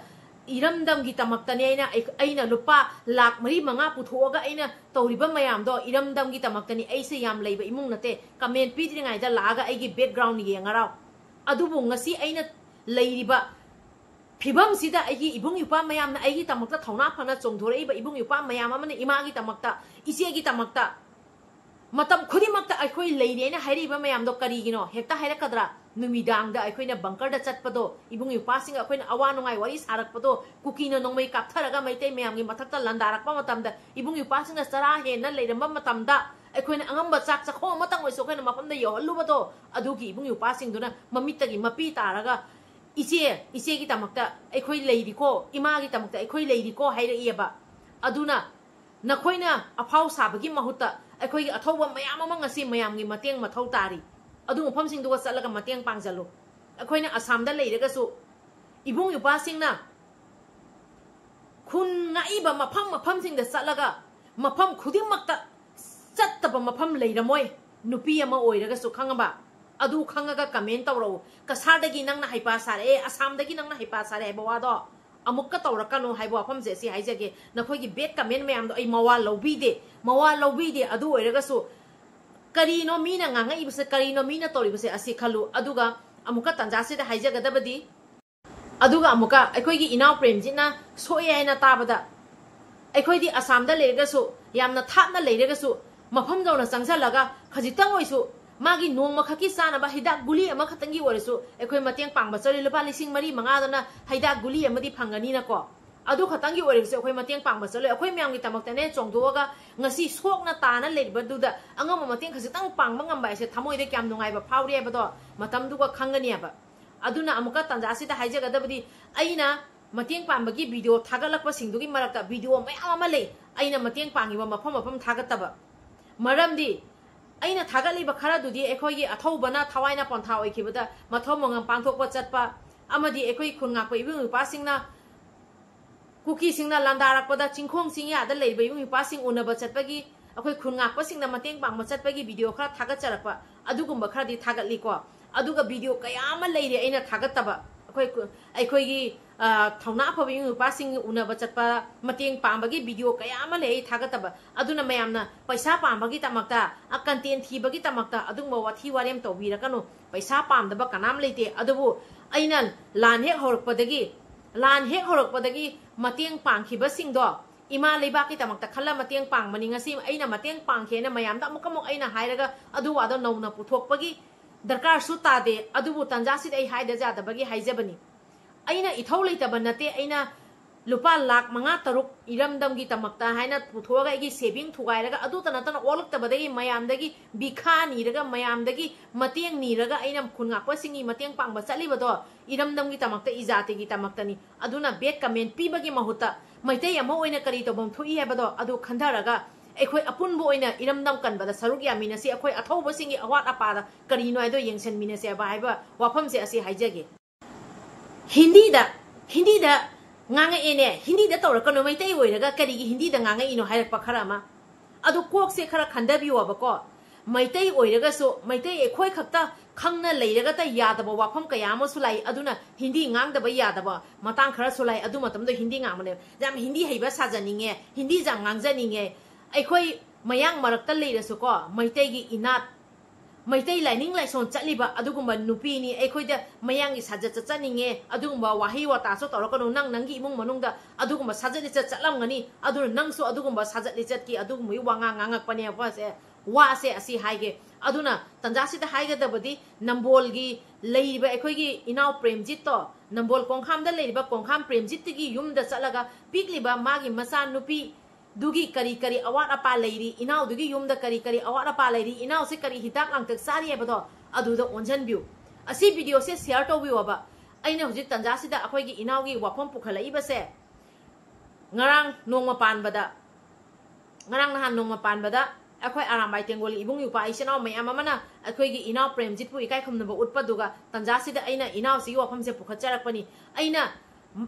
ꯏꯔꯝꯗꯝꯒꯤꯗꯃꯛꯇꯅꯦ ꯑꯩꯅ, ꯑꯩ-, ꯑꯩꯅ ꯂꯨꯄꯥ ꯂꯥꯈ ꯃꯔꯤ ꯃꯉꯥ ꯄꯨꯊꯣꯛꯑꯒ ꯑꯩꯅ ꯇꯧꯔꯤꯕ ꯃꯌꯥꯝꯗꯣ ꯏꯔꯝꯗꯝꯒꯤꯗꯃꯛꯇꯅꯤ꯫ ꯑꯩꯁꯦ ꯌꯥꯝ ꯂꯩꯕ ꯏꯃꯨꯡ ꯅꯠꯇꯦ꯫ ꯀꯃꯦꯟ ꯄꯤꯗ꯭ꯔꯤꯉꯩꯗ ꯂꯥꯛꯑꯒ ꯑꯩꯒꯤ ꯕꯦꯛꯒ꯭ꯔꯥꯎꯟ ꯌꯦꯡꯉꯔꯥꯎ꯫ ꯑꯗꯨꯕꯨ ꯉꯁꯤ ꯑꯩꯅ ꯂꯩꯔꯤꯕ ꯐꯤꯕꯝꯁꯤꯗ ꯑꯩꯒꯤ ꯏꯕꯨꯡ ꯏꯄ꯭ꯋꯥ ꯃꯌꯥꯝꯅ, ꯑꯩꯒꯤꯗꯃꯛꯇ ꯊꯧꯅꯥ ꯐꯅ ꯆꯣꯡꯊꯣꯔꯛꯏꯕ ꯏꯕꯨꯡ ꯏꯄ꯭ꯋꯥ ꯃꯌꯥꯝ ꯑꯃꯅ, ꯏꯃꯥꯒꯤꯗꯃꯛꯇ, ꯏꯆꯦꯒꯤꯗꯃꯛꯇ, ꯃꯇꯝ ꯈꯨꯗꯤꯡꯃꯛꯇ ꯑꯩꯈꯣꯏ ꯂꯩꯔꯦꯅ ꯍꯥꯏꯔꯛꯏꯕ ꯃꯌꯥꯝꯗꯣ ꯀꯔꯤꯒꯤꯅꯣ? ꯍꯦꯛꯇ ꯍꯥꯏꯔꯛꯀꯗ꯭ꯔꯥ? ꯅꯨꯃꯤꯗꯥꯡꯗ ꯑꯩꯈꯣꯏꯅ ꯕꯪꯀꯔꯗ ꯆꯠꯄꯗꯣ, ꯏꯕꯨꯡ ꯏꯄ꯭ꯋꯥꯁꯤꯡꯒ ꯑꯩꯈꯣꯏꯅ ꯑꯋꯥ ꯅꯨꯡꯉꯥꯏ ꯋꯥꯔꯤ ꯁꯥꯔꯛꯄꯗꯣ, ꯀꯨꯀꯤꯅ ꯅꯣꯡꯃꯩ ꯀꯥꯞꯊꯔꯒ ꯃꯩꯇꯩ ꯃꯌꯥꯝꯒꯤ ꯃꯊꯛꯇ ꯂꯥꯟꯗꯥꯔꯛꯄ ꯃꯇꯝꯗ, ꯏꯕꯨꯡ ꯏꯄ꯭ꯋꯥꯁꯤꯡꯅ ꯆꯔꯥ ꯍꯦꯟꯅ ꯂꯩꯔꯝꯕ ꯃꯇꯝꯗ, ꯑꯩꯈꯣꯏꯅ ꯑꯉꯝꯕ ꯆꯥꯛ ꯆꯥꯛꯈꯣꯝ ꯑꯃꯇꯪ ꯑꯣꯏꯁꯨ ꯑꯩꯈꯣꯏꯅ ꯃꯐꯝꯗ ꯌꯧꯍꯜꯂꯨꯕꯗꯣ, ꯑꯗꯨꯒꯤ ꯏꯕꯨꯡ ꯏꯄ꯭ꯋꯥꯁꯤꯡꯗꯨꯅ ꯃꯃꯤꯠꯇꯒꯤ ꯃꯄꯤ ꯇꯥꯔꯒ, "ꯏꯆꯦ, ꯏꯆꯦꯒꯤꯗꯃꯛꯇ ꯑꯩꯈꯣꯏ ꯂꯩꯔꯤꯀꯣ, ꯏꯃꯥꯒꯤꯗꯃꯛꯇ ꯑꯩꯈꯣꯏ ꯂꯩꯔꯤꯀꯣ" ꯍꯥꯏꯔꯛꯏꯑꯕ꯫ ꯑꯗꯨꯅ ꯅꯈꯣꯏꯅ ꯑꯐꯥꯎ ꯁꯥꯕꯒꯤ ꯃꯍꯨꯠꯇ ꯑꯩꯈꯣꯏꯒꯤ ꯑꯊꯧꯕ ꯃꯌꯥꯝ ꯑꯃ ꯉꯁꯤ ꯃꯌꯥꯝꯒꯤ ꯃꯇꯦꯡ ꯃꯊꯧ ꯇꯥꯔꯤ꯫ ꯑꯗꯨ ꯃꯐꯝꯁꯤꯡꯗꯨꯒ ꯆꯠꯂꯒ ꯃꯇꯦꯡ ꯄꯥꯡꯖꯜꯂꯨ꯫ ꯑꯩꯈꯣꯏꯅ ꯑꯁꯥꯝꯗ ꯂꯩꯔꯒꯁꯨ, ꯏꯕꯨꯡ ꯏꯄ꯭ꯋꯥꯁꯤꯡꯅ ꯈꯨꯟ ꯉꯥꯛꯏꯕ ꯃꯐꯝ ꯃꯐꯝꯁꯤꯡꯗ ꯆꯠꯂꯒ, ꯃꯐꯝ ꯈꯨꯗꯤꯡꯃꯛꯇ ꯆꯠꯇꯕ ꯃꯐꯝ ꯂꯩꯔꯝꯃꯣꯏ꯫ ꯅꯨꯄꯤ ꯑꯃ ꯑꯣꯏꯔꯒꯁꯨ, ꯈꯪꯉꯕ? ꯑꯗꯨ ꯈꯪꯉꯒ ꯀꯃꯦꯟ ꯇꯧꯔꯛꯎ꯫ ꯀꯁꯥꯔꯗꯒꯤ ꯅꯪꯅ ꯍꯩꯄꯥ ꯁꯥꯔꯛꯑꯦ, ꯑꯁꯥꯝꯗꯒꯤ ꯅꯪꯅ ꯍꯩꯄꯥ ꯁꯥꯔꯛꯑꯦ ꯍꯥꯏꯕ ꯋꯥꯗꯣ ꯑꯃꯨꯛꯀ ꯇꯧꯔꯛꯀꯅꯨ ꯍꯥꯏꯕ ꯋꯥꯐꯝꯁꯦ ꯁꯤ ꯍꯥꯏꯖꯒꯦ꯫ ꯅꯈꯣꯏꯒꯤ ꯕꯦꯠ ꯀꯃꯦꯟ ꯃꯌꯥꯝꯗꯣ ꯑꯩ ꯃꯋꯥ ꯂꯧꯕꯤꯗꯦ, ꯃꯋꯥ ꯂꯧꯕꯤꯗꯦ꯫ ꯑꯗꯨ ꯑꯣꯏꯔꯒꯁꯨ ꯀꯔꯤꯅꯣ ꯃꯤꯅ ꯉꯥꯡꯉꯛꯏꯕꯁꯦ, ꯀꯔꯤꯅꯣ ꯃꯤꯅ ꯇꯧꯔꯤꯕꯁꯦ, ꯑꯁꯤ ꯈꯜꯂꯨ꯫ ꯑꯗꯨꯒ ꯑꯃꯨꯛꯀ ꯇꯥꯟꯖꯥꯁꯤꯗ ꯍꯥꯏꯖꯒꯗꯕꯗꯤ, ꯑꯗꯨꯒ ꯑꯃꯨꯛꯀ ꯑꯩꯈꯣꯏꯒꯤ ꯏꯅꯥꯎ ꯄ꯭ꯔꯦꯝꯖꯤꯠꯅ ꯁꯣꯛꯑꯦ ꯍꯥꯏꯅ ꯇꯥꯕꯗ, ꯑꯩꯈꯣꯏꯗꯤ ꯑꯁꯥꯝꯗ ꯂꯩꯔꯒꯁꯨ, ꯌꯥꯝꯅ ꯊꯥꯞꯅ ꯂꯩꯔꯒꯁꯨ, ꯃꯐꯝ ꯌꯧꯅ ꯆꯪꯁꯤꯜꯂꯒ ꯈꯖꯤꯛꯇꯪ ꯑꯣꯏꯁꯨ ꯃꯥꯒꯤ ꯅꯣꯡꯃꯈꯛꯀꯤ ꯆꯥꯅꯕ ꯍꯤꯗꯥꯛ ꯒꯨꯂꯤ ꯑꯃꯈꯛꯇꯪꯒꯤ ꯑꯣꯏꯔꯁꯨ ꯑꯩꯈꯣꯏ ꯃꯇꯦꯡ ꯄꯥꯡꯕ ꯆꯠꯂꯤ꯫ ꯂꯨꯄꯥ ꯂꯤꯁꯤꯡ ꯃꯔꯤ ꯃꯉꯥꯗꯅ ꯍꯤꯗꯥꯛ ꯒꯨꯂꯤ ꯑꯃꯗꯤ ꯐꯪꯒꯅꯤꯅꯀꯣ꯫ ꯑꯗꯨ ꯈꯛꯇꯪꯒꯤ ꯑꯣꯏꯔꯒꯁꯨ ꯑꯩꯈꯣꯏ ꯃꯇꯦꯡ ꯄꯥꯡꯕ ꯆꯠꯂꯣꯏ꯫ ꯑꯩꯈꯣꯏ ꯃꯌꯥꯝꯒꯤꯗꯃꯛꯇꯅꯦ ꯆꯣꯡꯊꯣꯛꯑꯒ ꯉꯁꯤ ꯁꯣꯛꯅ ꯇꯥꯅ ꯂꯩꯔꯤꯕꯗꯨꯗ ꯑꯉꯝꯕ ꯃꯇꯦꯡ ꯈꯖꯤꯛꯇꯪ ꯄꯥꯡꯕ ꯉꯝꯕ ꯍꯥꯏꯁꯦ ꯊꯃꯣꯏꯗ ꯀꯌꯥꯝ ꯅꯨꯡꯉꯥꯏꯕ ꯐꯥꯎꯔꯤ ꯍꯥꯏꯕꯗꯣ ꯃꯇꯝꯗꯨꯒ ꯈꯪꯒꯅꯦꯕ꯫ ꯑꯗꯨꯅ ꯑꯃꯨꯛꯀ ꯇꯥꯟꯖꯥꯁꯤꯗ ꯍꯥꯏꯖꯒꯗꯕꯗꯤ, ꯑꯩꯅ ꯃꯇꯦꯡ ꯄꯥꯡꯕꯒꯤ ꯚꯤꯗꯤꯑꯣ ꯊꯥꯒꯠꯂꯛꯄꯁꯤꯡꯗꯨꯒꯤ ꯃꯔꯛꯇ ꯚꯤꯗꯤꯑꯣ ꯃꯌꯥꯝ ꯑꯃ ꯂꯩ ꯑꯩꯅ ꯃꯇꯦꯡ ꯄꯥꯡꯉꯤꯕ ꯃꯐꯝ ꯃꯐꯝ ꯊꯥꯒꯠꯇꯕ꯫ ꯃꯔꯝꯗꯤ ꯑꯩꯅ ꯊꯥꯒꯠꯂꯤꯕ ꯈꯔꯗꯨꯗꯤ ꯑꯩꯈꯣꯏꯒꯤ ꯑꯊꯧꯕꯅ ꯊꯋꯥꯏꯅ ꯄꯣꯟꯊꯥ ꯑꯣꯏꯈꯤꯕꯗ ꯃꯊꯧ ꯃꯉꯝ ꯄꯥꯡꯊꯣꯛꯄ ꯆꯠꯄ, ꯑꯃꯗꯤ ꯑꯩꯈꯣꯏ ꯈꯨꯟ ꯉꯥꯛꯄ ꯏꯕꯨꯡ ꯏꯄ꯭ꯋꯥꯁꯤꯡꯅ ꯀꯨꯀꯤꯁꯤꯡꯅ ꯂꯥꯟꯗꯥꯔꯛꯄꯗ ꯆꯤꯡꯈꯣꯡ ꯆꯤꯡꯌꯥꯗ ꯂꯩꯔꯤꯕ ꯏꯕꯨꯡ ꯏꯄ꯭ꯋꯥꯁꯤꯡ ꯎꯅꯕ ꯆꯠꯄꯒꯤ, ꯑꯩꯈꯣꯏ ꯈꯨꯟ ꯉꯥꯛꯄꯁꯤꯡꯅ ꯃꯇꯦꯡ ꯄꯥꯡꯕ ꯆꯠꯄꯒꯤ ꯚꯤꯗꯤꯑꯣ ꯈꯔ ꯊꯥꯒꯠꯆꯔꯛꯄ, ꯑꯗꯨꯒꯨꯝꯕ ꯈꯔꯗꯤ ꯊꯥꯒꯠꯂꯤꯀꯣ꯫ ꯑꯗꯨꯒ ꯚꯤꯗꯤꯑꯣ ꯀꯌꯥ ꯑꯃ ꯂꯩꯔꯦ ꯑꯩꯅ ꯊꯥꯒꯠꯇꯕ꯫ ꯑꯩꯈꯣꯏ, ꯑꯩꯈꯣꯏꯒꯤ, ꯑ, ꯊꯧꯅꯥ ꯐꯕ ꯏꯃꯨꯡ ꯅꯨꯄꯥꯁꯤꯡ ꯎꯅꯕ ꯆꯠꯄ, ꯃꯇꯦꯡ ꯄꯥꯡꯕꯒꯤ video ꯀꯌꯥ ꯑꯃ ꯂꯩ ꯑꯩ ꯊꯥꯒꯠꯇꯕ꯫ ꯑꯗꯨꯅ ꯃꯌꯥꯝꯅ ꯄꯩꯁꯥ ꯄꯥꯝꯕꯒꯤꯗꯃꯛꯇ, ꯑ, content ꯊꯤꯕꯒꯤꯗꯃꯛꯇ ꯑꯗꯨꯒꯨꯝꯕ ꯋꯥꯊꯤ ꯋꯥꯔꯦꯝ ꯇꯧꯕꯤꯔꯛꯀꯅꯨ꯫ ꯄꯩꯁꯥ ꯄꯥꯝꯗꯕ ꯀꯅꯥꯝ ꯂꯩꯇꯦ꯫ ꯑꯗꯨꯕꯨ ꯑꯩꯅ ꯂꯥꯟ ꯍꯦꯛ ꯍꯧꯔꯛꯄꯗꯒꯤ, ꯂꯥꯟ ꯍꯦꯛ ꯍꯧꯔꯛꯄꯗꯒꯤ ꯃꯇꯦꯡ ꯄꯥꯡꯈꯤꯕꯁꯤꯡꯗꯣ, ꯏꯃꯥ ꯂꯩꯕꯥꯛꯀꯤꯗꯃꯛꯇ ꯈꯜꯂ ꯃꯇꯦꯡ ꯄꯥꯡꯕꯅꯤ꯫ ꯉꯁꯤ ꯑꯩꯅ ꯃꯇꯦꯡ ꯄꯥꯡꯈꯤꯅ ꯃꯌꯥꯝꯗ ꯑꯃꯨꯛꯀ ꯑꯃꯨꯛ ꯑꯩꯅ ꯍꯥꯏꯔꯒ ꯑꯗꯨ ꯋꯥꯗꯣ ꯅꯧꯅ ꯄꯨꯊꯣꯛꯄꯒꯤ ꯗꯔꯀꯥꯔꯁꯨ ꯇꯥꯗꯦ꯫ ꯑꯗꯨꯕꯨ ꯇꯥꯟꯖꯥꯁꯤꯗ ꯑꯩ ꯍꯥꯏꯗ ꯌꯥꯗꯕꯒꯤ ꯍꯥꯏꯖꯕꯅꯤ꯫ ꯑꯩꯅ ꯏꯊꯧ ꯂꯩꯇꯕ ꯅꯠꯇꯦ꯫ ꯑꯩꯅ ꯂꯨꯄꯥ ꯂꯥꯈ ꯃꯉꯥ ꯇꯔꯨꯛ ꯏꯔꯝꯗꯝꯒꯤꯗꯃꯛꯇ ꯍꯥꯏꯅ ꯄꯨꯊꯣꯛꯑꯒ ꯑꯩꯒꯤ saving ꯊꯨꯒꯥꯏꯔꯒ ꯑꯗꯨꯇ ꯅꯠꯇꯅ ꯑꯣꯜꯂꯛꯇꯕꯗꯒꯤ ꯃꯌꯥꯝꯗꯒꯤ ꯚꯤꯈꯥ ꯅꯤꯔꯒ, ꯃꯌꯥꯝꯗꯒꯤ ꯃꯇꯦꯡ ꯅꯤꯔꯒ ꯑꯩꯅ ꯈꯨꯟ ꯉꯥꯛꯄꯁꯤꯡꯒꯤ ꯃꯇꯦꯡ ꯄꯥꯡꯕ ꯆꯠꯂꯤꯕꯗꯣ ꯏꯔꯝꯗꯝꯒꯤꯗꯃꯛꯇ, ꯏꯖꯥꯇꯤꯒꯤꯗꯃꯛꯇꯅꯤ꯫ ꯑꯗꯨꯅ bad comment ꯄꯤꯕꯒꯤ ꯃꯍꯨꯠꯇ ꯃꯩꯇꯩ ꯑꯃ ꯑꯣꯏꯅ ꯀꯔꯤ ꯇꯧꯐꯝ ꯊꯣꯛꯏ ꯍꯥꯏꯕꯗꯣ ꯑꯗꯨ ꯈꯟꯊꯔꯒ ꯑꯩꯈꯣꯏ ꯑꯄꯨꯟꯕ ꯑꯣꯏꯅ ꯏꯔꯝꯗꯝ ꯀꯟꯕꯗ ꯁꯔꯨꯛ ꯌꯥꯃꯤꯟꯅꯁꯤ꯫ ꯑꯩꯈꯣꯏ ꯑꯊꯧꯕꯁꯤꯡꯒꯤ ꯑꯋꯥꯠ ꯑꯄꯥꯗ ꯀꯔꯤꯅꯣ ꯍꯥꯏꯗꯣ ꯌꯦꯡꯁꯤꯟꯃꯤꯟꯅꯁꯤ ꯍꯥꯏꯕ, ꯍꯥꯏꯕ ꯋꯥꯐꯝꯁꯦ ꯑꯁꯤ ꯍꯥꯏꯖꯒꯦ꯫ ꯍꯤꯟꯗꯤꯗ, ꯍꯤꯟꯗꯤꯗ ꯉꯥꯡꯉꯛꯑꯦꯅꯦ, ꯍꯤꯟꯗꯤꯗ ꯇꯧꯔꯛꯀꯅꯨ, ꯃꯩꯇꯩ ꯑꯣꯏꯔꯒ ꯀꯔꯤꯒꯤ ꯍꯤꯟꯗꯤꯗ ꯉꯥꯡꯉꯛꯏꯅꯣ ꯍꯥꯏꯔꯛꯄ ꯈꯔ ꯑꯃ꯫ ꯑꯗꯨ ꯀꯣꯛꯁꯦ ꯈꯔ ꯈꯟꯊꯕꯤꯌꯣꯕꯀꯣ꯫ ꯃꯩꯇꯩ ꯑꯣꯏꯔꯒꯁꯨ, ꯃꯩꯇꯩ ꯑꯩꯈꯣꯏ ꯈꯛꯇ ꯈꯪꯅ ꯂꯩꯔꯒꯇ ꯌꯥꯗꯕ ꯋꯥꯐꯝ ꯀꯌꯥ ꯑꯃꯁꯨ ꯂꯥꯛꯏ꯫ ꯑꯗꯨꯅ ꯍꯤꯟꯗꯤ ꯉꯥꯡꯗꯕ ꯌꯥꯗꯕ ꯃꯇꯥꯡ ꯈꯔꯁꯨ ꯂꯥꯛꯏ꯫ ꯑꯗꯨ ꯃꯇꯝꯗ ꯍꯤꯟꯗꯤ ꯉꯥꯡꯕꯅꯦꯕ꯫ ꯌꯥꯝ ꯍꯤꯟꯗꯤ ꯍꯩꯕ ꯁꯥꯖꯅꯤꯡꯉꯦ, ꯍꯤꯟꯗꯤꯁꯦ ꯌꯥꯝ ꯉꯥꯡꯖꯅꯤꯡꯉꯦ꯫ ꯑꯩꯈꯣꯏ ꯃꯌꯥꯡ ꯃꯔꯛꯇ ꯂꯩꯔꯁꯨꯀꯣ, ꯃꯩꯇꯩꯒꯤ ꯏꯅꯥꯠ, ꯃꯩꯇꯩ ꯂꯥꯏꯅꯤꯡ ꯂꯥꯏꯁꯣꯟ ꯆꯠꯂꯤꯕ ꯑꯗꯨꯒꯨꯝꯕ ꯅꯨꯄꯤꯅꯤ꯫ ꯑꯩꯈꯣꯏꯗ ꯃꯌꯥꯡꯒꯤ ꯁꯥꯖꯠ ꯆꯠꯆꯅꯤꯡꯉꯦ, ꯑꯗꯨꯒꯨꯝꯕ ꯋꯥꯍꯩ ꯋꯥꯇꯥꯁꯨ ꯇꯧꯔꯛꯀꯅꯨ꯫ ꯅꯪ ꯅꯪꯒꯤ ꯏꯃꯨꯡ ꯃꯅꯨꯡꯗ ꯑꯗꯨꯒꯨꯝꯕ ꯁꯥꯖꯠ ꯂꯤꯆꯠ ꯆꯠꯂꯝꯒꯅꯤ, ꯑꯗꯨꯅ ꯅꯪꯁꯨ ꯑꯗꯨꯒꯨꯝꯕ ꯁꯥꯖꯠ ꯂꯤꯆꯠꯀꯤ ꯑꯗꯨꯒꯨꯝꯕꯒꯤ ꯋꯥꯉꯥꯡ ꯉꯥꯡꯉꯛꯄꯅꯦꯕꯁꯦ, ꯋꯥꯁꯦ ꯑꯁꯤ ꯍꯥꯏꯒꯦ꯫ ꯑꯗꯨꯅ ꯇꯟꯖꯥꯁꯤꯗ ꯍꯥꯏꯒꯗꯕꯗꯤ ꯅꯝꯕꯣꯜꯒꯤ ꯂꯩꯔꯤꯕ ꯑꯩꯈꯣꯏꯒꯤ ꯏꯅꯥꯎ ꯄ꯭ꯔꯦꯝꯖꯤꯠꯇꯣ, ꯅꯝꯕꯣꯜ ꯀꯣꯡꯈꯥꯝꯗ ꯂꯩꯔꯤꯕ ꯀꯣꯡꯈꯥꯝ ꯄ꯭ꯔꯦꯝꯖꯤꯠꯇꯒꯤ ꯌꯨꯝꯗ ꯆꯠꯂꯒ ꯄꯤꯛꯂꯤꯕ ꯃꯥꯒꯤ ꯃꯆꯥ ꯅꯨꯄꯤ ꯗꯨꯒꯤ ꯀꯔꯤ ꯀꯔꯤ ꯑꯋꯥꯠ ꯑꯄꯥ ꯂꯩꯔꯤ, ꯏꯅꯥꯎꯗꯨꯒꯤ ꯌꯨꯝꯗ ꯀꯔꯤ ꯀꯔꯤ ꯑꯋꯥꯠ ꯑꯄꯥ ꯂꯩꯔꯤ, ꯏꯅꯥꯎꯁꯦ ꯀꯔꯤ ꯍꯤꯗꯥꯛ ꯂꯥꯡꯊꯛ ꯆꯥꯔꯤ ꯍꯥꯏꯕꯗꯣ ꯑꯗꯨꯗ ꯑꯣꯟꯁꯤꯟꯕꯤꯌꯨ꯫ ꯑꯁꯤ videoꯁꯦ share ꯇꯧꯕꯤꯌꯣꯕ꯫ ꯑꯩꯅ ꯍꯧꯖꯤꯛ ꯇꯟꯖꯥꯁꯤꯗ ꯑꯩꯈꯣꯏꯒꯤ ꯏꯅꯥꯎꯒꯤ ꯋꯥꯐꯝ ꯄꯨꯈꯠꯂꯛꯏꯕꯁꯦ, ꯉꯔꯥꯡ ꯅꯣꯡꯃ ꯄꯥꯟꯕꯗ, ꯉꯔꯥꯡ ꯅꯍꯥꯟ ꯅꯣꯡꯃ ꯄꯥꯟꯕꯗ ꯑꯩꯈꯣꯏ ꯑꯔꯥꯝꯕꯥꯏ ꯇꯦꯡꯒꯣꯜ ꯏꯕꯨꯡ ꯏꯄ꯭ꯋꯥ ꯏꯆꯤꯟ ꯏꯅꯥꯎ ꯃꯌꯥꯝ ꯑꯃꯅ ꯑꯩꯈꯣꯏꯒꯤ ꯏꯅꯥꯎ ꯄ꯭ꯔꯦꯝꯖꯤꯠꯄꯨ ꯏꯀꯥꯏ ꯈꯨꯝꯅꯕ ꯎꯠꯄꯗꯨꯒ ꯇꯟꯖꯥꯁꯤꯗ ꯑꯩꯅ ꯏꯅꯥꯎꯁꯤꯒꯤ ꯋꯥꯐꯝꯁꯦ ꯄꯨꯈꯠꯆꯔꯛꯄꯅꯤ꯫ ꯑꯩꯅ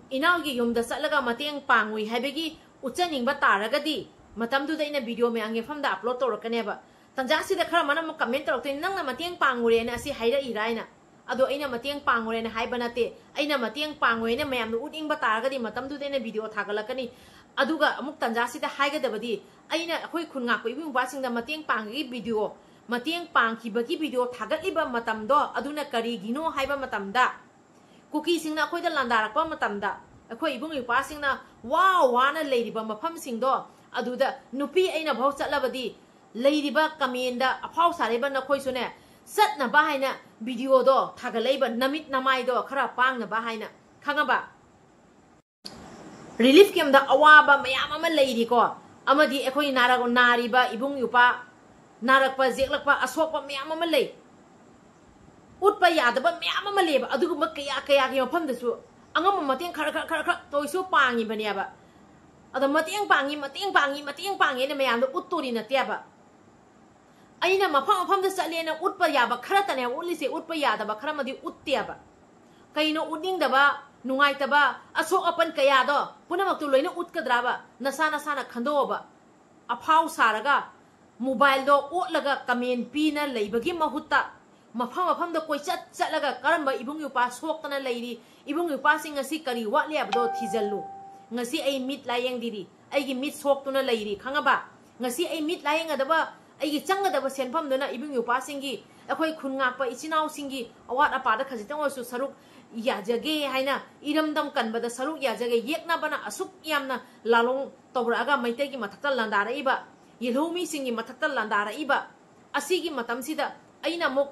ꯏꯅꯥꯎꯒꯤ ꯌꯨꯝꯗ ꯆꯠꯂꯒ ꯃꯇꯦꯡ ꯄꯥꯡꯉꯨꯏ ꯍꯥꯏꯕꯒꯤ ꯎꯠꯆꯅꯤꯡꯕ ꯇꯥꯔꯒꯗꯤ ꯃꯇꯝꯗꯨꯗ ꯑꯩꯅ video ꯃꯌꯥꯝꯒꯤ ꯃꯐꯝꯗ upload ꯇꯧꯔꯛꯀꯅꯦꯕ꯫ ꯇꯟꯖꯥꯁꯤꯗ ꯈꯔ ꯑꯃꯅ ꯑꯃꯨꯛ comment ꯇꯧꯔꯛꯇꯣꯏꯅꯤ, "ꯅꯪꯅ ꯃꯇꯦꯡ ꯄꯥꯡꯉꯨꯔꯦꯅ ꯑꯁꯤ ꯍꯥꯏꯔꯛꯏꯔꯥ?" ꯍꯥꯏꯅ꯫ ꯑꯗꯣ ꯑꯩꯅ ꯃꯇꯦꯡ ꯄꯥꯡꯉꯨꯔꯦꯅ ꯍꯥꯏꯕ ꯅꯠꯇꯦ꯫ ꯑꯩꯅ ꯃꯇꯦꯡ ꯄꯥꯡꯉꯨꯔꯦꯅ ꯃꯌꯥꯝꯅ ꯎꯠꯅꯤꯡꯕ ꯇꯥꯔꯒꯗꯤ ꯃꯇꯝꯗꯨꯗ ꯑꯩꯅ ꯚꯤꯗꯤꯑꯣ ꯊꯥꯒꯠꯂꯛꯀꯅꯤ꯫ ꯑꯗꯨꯒ ꯑꯃꯨꯛ ꯇꯟꯖꯥꯁꯤꯗ ꯍꯥꯏꯒꯗꯕꯗꯤ, ꯑꯩꯅ ꯑꯩꯈꯣꯏ ꯈꯨꯟ ꯉꯥꯛꯄ ꯏꯕꯨꯡ ꯏꯄ꯭ꯋꯥꯁꯤꯡꯗ ꯃꯇꯦꯡ ꯄꯥꯡꯕꯒꯤ ꯚꯤꯗꯤꯑꯣ, ꯃꯇꯦꯡ ꯄꯥꯡꯈꯤꯕꯒꯤ ꯚꯤꯗꯤꯑꯣ ꯊꯥꯒꯠꯂꯤꯕ ꯃꯇꯝꯗꯣ, ꯑꯗꯨꯅ ꯀꯔꯤꯒꯤꯅꯣ ꯍꯥꯏꯕ ꯃꯇꯝꯗ, ꯀꯨꯀꯤꯁꯤꯡꯅ ꯑꯩꯈꯣꯏꯗ ꯂꯥꯟꯗꯥꯔꯛꯄ ꯃꯇꯝꯗ, ꯑꯩꯈꯣꯏ ꯏꯕꯨꯡ ꯏꯄ꯭ꯋꯥꯁꯤꯡꯅ ꯋꯥ ꯋꯥꯅ ꯂꯩꯔꯤꯕ ꯃꯐꯝꯁꯤꯡꯗꯣ, ꯑꯗꯨꯗ ꯅꯨꯄꯤ ꯑꯩꯅ ꯐꯥꯎ ꯆꯠꯂꯕꯗꯤ, ꯂꯩꯔꯤꯕ ꯀꯃꯦꯟꯗ ꯑꯐꯥꯎ ꯁꯥꯔꯤꯕ ꯅꯈꯣꯏꯁꯨꯅꯦ, ꯆꯠꯅꯕ ꯍꯥꯏꯅ ꯚꯤꯗꯤꯑꯣꯗꯣ ꯊꯥꯒꯠꯂꯛꯏꯕ, ꯅꯃꯤꯠ ꯅꯃꯥꯏꯗꯣ ꯈꯔ ꯄꯥꯡꯅꯕ ꯍꯥꯏꯅ, ꯈꯪꯉꯕ? ꯔꯤꯂꯤꯐ ꯀꯦꯝꯗ ꯑꯋꯥꯕ ꯃꯌꯥꯝ ꯑꯃ ꯂꯩꯔꯤꯀꯣ, ꯑꯃꯗꯤ ꯑꯩꯈꯣꯏ ꯅꯥꯔ-, ꯅꯥꯔꯤꯕ ꯏꯕꯨꯡ ꯏꯄ꯭ꯋꯥ, ꯅꯥꯔꯛꯄ, ꯌꯦꯛꯂꯛꯄ, ꯑꯁꯣꯛꯄ ꯃꯌꯥꯝ ꯑꯃ ꯂꯩ꯫ ꯎꯠꯄ ꯌꯥꯗꯕ ꯃꯌꯥꯝ ꯑꯃ ꯂꯩꯌꯦꯕ꯫ ꯑꯗꯨꯒꯨꯝꯕ ꯀꯌꯥ ꯀꯌꯥꯒꯤ ꯃꯐꯝꯗꯁꯨ ꯑꯉꯝꯕ ꯃꯇꯦꯡ ꯈꯔ ꯈꯔ ꯈꯔ ꯈꯔ ꯇꯧꯔꯤꯁꯨ ꯄꯥꯡꯉꯤꯕꯅꯦꯕ꯫ ꯑꯗꯣ ꯃꯇꯦꯡ ꯄꯥꯡꯉꯤ, ꯃꯇꯦꯡ ꯄꯥꯡꯉꯤ, ꯃꯇꯦꯡ ꯄꯥꯡꯉꯦꯅ ꯃꯌꯥꯝꯗꯣ ꯎꯠꯇꯣꯔꯤ ꯅꯠꯇꯦꯕ꯫ ꯑꯩꯅ ꯃꯐꯝ ꯃꯐꯝꯗ ꯆꯠꯂꯦꯅ ꯎꯠꯄ ꯌꯥꯕ ꯈꯔꯇꯅꯦ ꯎꯠꯂꯤꯁꯦ꯫ ꯎꯠꯄ ꯌꯥꯗꯕ ꯈꯔ ꯑꯃꯗꯤ ꯎꯠꯇꯦꯕ꯫ ꯀꯩꯅꯣ ꯎꯠꯅꯤꯡꯗꯕ, ꯅꯨꯡꯉꯥꯏꯇꯕ, ꯑꯁꯣꯛ ꯑꯄꯟ ꯀꯌꯥꯗꯣ ꯄꯨꯝꯅꯃꯛꯇꯨ ꯂꯣꯏꯅ ꯎꯠꯀꯗ꯭ꯔꯥꯕ? ꯅꯁꯥ ꯅꯁꯥꯅ ꯈꯟꯗꯣꯛꯑꯣꯕ꯫ ꯑꯐꯥꯎ ꯁꯥꯔꯒ ꯃꯣꯕꯥꯏꯜꯗꯣ ꯑꯣꯠꯂꯒ ꯀꯃꯦꯟ ꯄꯤꯅ ꯂꯩꯕꯒꯤ ꯃꯍꯨꯠꯇ, ꯃꯐꯝ ꯃꯐꯝꯗ ꯀꯣꯏꯆꯠ ꯆꯠꯂꯒ ꯀꯔꯝꯕ ꯏꯕꯨꯡ ꯏꯄ꯭ꯋꯥ ꯁꯣꯛꯇꯅ ꯂꯩꯔꯤ, ꯏꯕꯨꯡ ꯏꯄ꯭ꯋꯥꯁꯤꯡ ꯑꯁꯤ ꯀꯔꯤ ꯋꯥꯠꯂꯤ ꯍꯥꯏꯕꯗꯣ ꯊꯤꯖꯤꯜꯂꯨ꯫ ꯉꯁꯤ ꯑꯩ ꯃꯤꯠ ꯂꯥꯌꯦꯡꯗꯤꯔꯤ, ꯑꯩꯒꯤ ꯃꯤꯠ ꯁꯣꯛꯇꯨꯅ ꯂꯩꯔꯤ, ꯈꯪꯉꯕ? ꯉꯁꯤ ꯑꯩ ꯃꯤꯠ ꯂꯥꯌꯦꯡꯒꯗꯕ, ꯑꯩꯒꯤ ꯆꯪꯒꯗꯕ ꯁꯦꯟꯐꯝꯗꯨꯅ ꯏꯕꯨꯡ ꯏꯄ꯭ꯋꯥꯁꯤꯡꯒꯤ, ꯑꯩꯈꯣꯏ ꯈꯨꯟ ꯉꯥꯛꯄ ꯏꯆꯤꯟ ꯏꯅꯥꯎꯁꯤꯡꯒꯤ ꯑꯋꯥꯠ ꯑꯄꯥꯗ ꯈꯖꯤꯛꯇꯪ ꯑꯣꯏꯔꯁꯨ ꯁꯔꯨꯛ ꯌꯥꯖꯒꯦ ꯍꯥꯏꯅ, ꯏꯔꯝꯗꯝ ꯀꯟꯕꯗ ꯁꯔꯨꯛ ꯌꯥꯖꯒꯦ, ꯌꯦꯛꯅꯕꯅ ꯑꯁꯨꯛ ꯌꯥꯝꯅ ꯂꯥꯂꯣꯡ ꯇꯧꯔꯛꯑꯒ ꯃꯩꯇꯩꯒꯤ ꯃꯊꯛꯇ ꯂꯥꯟꯗꯥꯔꯛꯏꯕ, ꯌꯦꯜꯍꯧꯃꯤꯁꯤꯡꯒꯤ ꯃꯊꯛꯇ ꯂꯥꯟꯗꯥꯔꯛꯏꯕ ꯑꯁꯤꯒꯤ ꯃꯇꯝꯁꯤꯗ ꯑꯩꯅ ꯑꯃꯨꯛ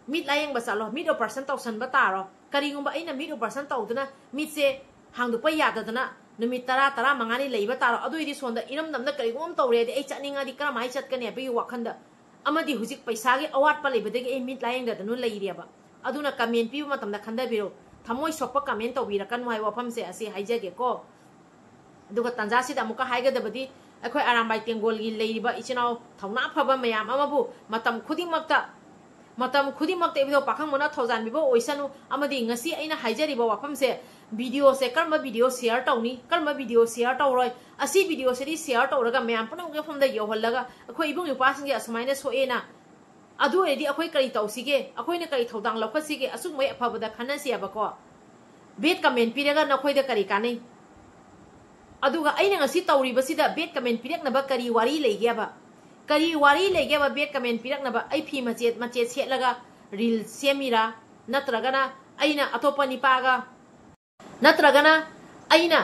ꯃꯤꯠ ꯂꯥꯌꯦꯡꯕ ꯆꯠꯂꯣ, ꯃꯤꯠ ꯑꯣꯄꯔꯦꯁꯟ ꯇꯧꯁꯟꯕ ꯇꯥꯔꯣ? ꯀꯔꯤꯒꯨꯝꯕ ꯑꯩꯅ ꯃꯤꯠ ꯑꯣꯄꯔꯦꯁꯟ ꯇꯧꯗꯨꯅ ꯃꯤꯠꯁꯦ ꯍꯥꯡꯗꯣꯛꯄ ꯌꯥꯗꯗꯅ ꯅꯨꯃꯤꯠ ꯇꯔꯥ, ꯇꯔꯥꯃꯉꯥꯅꯤ ꯂꯩꯕ ꯇꯥꯔꯣ? ꯑꯗꯨꯑꯣꯏꯗꯤ ꯁꯣꯝꯗ ꯏꯔꯝꯗꯝꯗ ꯀꯔꯤꯒꯨꯝꯕ ꯑꯃ ꯇꯧꯔꯦꯗꯤ ꯑꯩ ꯆꯠꯅꯤꯡꯉꯗꯤ ꯀꯔꯝꯍꯥꯏꯅ ꯆꯠꯀꯅꯤ ꯍꯥꯏꯕꯒꯤ ꯋꯥꯈꯟꯗ, ꯑꯃꯗꯤ ꯍꯧꯖꯤꯛ ꯄꯩꯁꯥꯒꯤ ꯑꯋꯥꯠꯄ ꯂꯩꯕꯗꯒꯤ ꯑꯩ ꯃꯤꯠ ꯂꯥꯌꯦꯡꯗꯗꯅ ꯂꯩꯔꯦꯕ꯫ ꯑꯗꯨꯅ ꯀꯃꯦꯟ ꯄꯤꯕ ꯃꯇꯝꯗ ꯈꯟꯊꯕꯤꯔꯣ, ꯊꯃꯣꯏ ꯁꯣꯛꯄ ꯀꯃꯦꯟ ꯇꯧꯕꯤꯔꯛꯀꯅꯨ ꯍꯥꯏꯕ ꯋꯥꯐꯝꯁꯦ ꯑꯁꯤ ꯍꯥꯏꯖꯒꯦꯀꯣ꯫ ꯑꯗꯨꯒ ꯇꯥꯟꯖꯥꯁꯤꯗ ꯑꯃꯨꯛꯀ ꯍꯥꯏꯒꯗꯕꯗꯤ, ꯑꯩꯈꯣꯏ ꯑꯔꯥꯝꯕꯥꯏ ꯇꯦꯡꯒꯣꯜꯒꯤ ꯂꯩꯔꯤꯕ ꯏꯆꯤꯟ ꯏꯅꯥꯎ ꯊꯧꯅꯥ ꯐꯕ ꯃꯌꯥꯝ ꯑꯃꯕꯨ ꯃꯇꯝ ꯈꯨꯗꯤꯡꯃꯛꯇ, ꯃꯇꯝ ꯈꯨꯗꯤꯡꯃꯛꯇ ꯏꯕꯨꯙꯧ ꯄꯥꯈꯪꯕꯅ ꯊꯧꯖꯥꯟꯕꯤꯕ ꯑꯣꯏꯁꯅꯨ꯫ ꯑꯃꯗꯤ ꯉꯁꯤ ꯑꯩꯅ ꯍꯥꯏꯖꯔꯤꯕ ꯋꯥꯐꯝꯁꯦ, ꯚꯤꯗꯤꯑꯣꯁꯦ ꯀꯔꯝꯕ ꯚꯤꯗꯤꯑꯣ ꯁꯤꯌꯔ ꯇꯧꯅꯤ, ꯀꯔꯝꯕ ꯚꯤꯗꯤꯑꯣ ꯁꯤꯌꯔ ꯇꯧꯔꯣꯏ, ꯑꯁꯤ ꯚꯤꯗꯤꯑꯣꯁꯤꯗꯤ ꯁꯤꯌꯔ ꯇꯧꯔꯒ ꯃꯌꯥꯝ ꯄꯨꯝꯅꯃꯛꯀꯤ ꯃꯐꯝꯗ ꯌꯧꯍꯜꯂꯒ ꯑꯩꯈꯣꯏ ꯏꯕꯨꯡ ꯏꯄ꯭ꯋꯥꯁꯤꯡꯁꯦ ꯑꯁꯨꯃꯥꯏꯅ ꯁꯣꯛꯑꯦꯅ ꯑꯗꯨ ꯑꯣꯏꯔꯗꯤ ꯑꯩꯈꯣꯏ ꯀꯔꯤ ꯇꯧꯁꯤꯒꯦ? ꯑꯩꯈꯣꯏꯅ ꯀꯔꯤ ꯊꯧꯗꯥꯡ ꯂꯧꯈꯠꯁꯤꯒꯦ? ꯑꯆꯨꯝꯕꯒꯤ ꯑꯐꯕꯗ ꯈꯟꯅꯁꯦꯕꯀꯣ꯫ Bad comment ꯄꯤꯔꯒ ꯅꯈꯣꯏꯗ ꯀꯔꯤ ꯀꯥꯟꯅꯩ? ꯑꯗꯨꯒ ꯑꯩꯅ ꯉꯁꯤ ꯇꯧꯔꯤꯕꯁꯤꯗ bad comment ꯄꯤꯔꯛꯅꯕ ꯀꯔꯤ ꯋꯥꯔꯤ ꯂꯩꯒꯦꯕ? ꯀꯔꯤ ꯋꯥꯔꯤ ꯂꯩꯒꯦꯕ bad comment ꯄꯤꯔꯛꯅꯕ? ꯑꯩ ꯐꯤ ꯃꯆꯦꯠ ꯃꯆꯦꯠ ꯁꯦꯠꯂꯒ reel ꯁꯦꯝꯃꯤꯔꯥ? ꯅꯠꯇ꯭ꯔꯒꯅ ꯑꯩꯅ ꯑꯇꯣꯞꯄ ꯅꯤꯄꯥꯒ, ꯅꯠꯇ꯭ꯔꯒꯅ ꯑꯩꯅ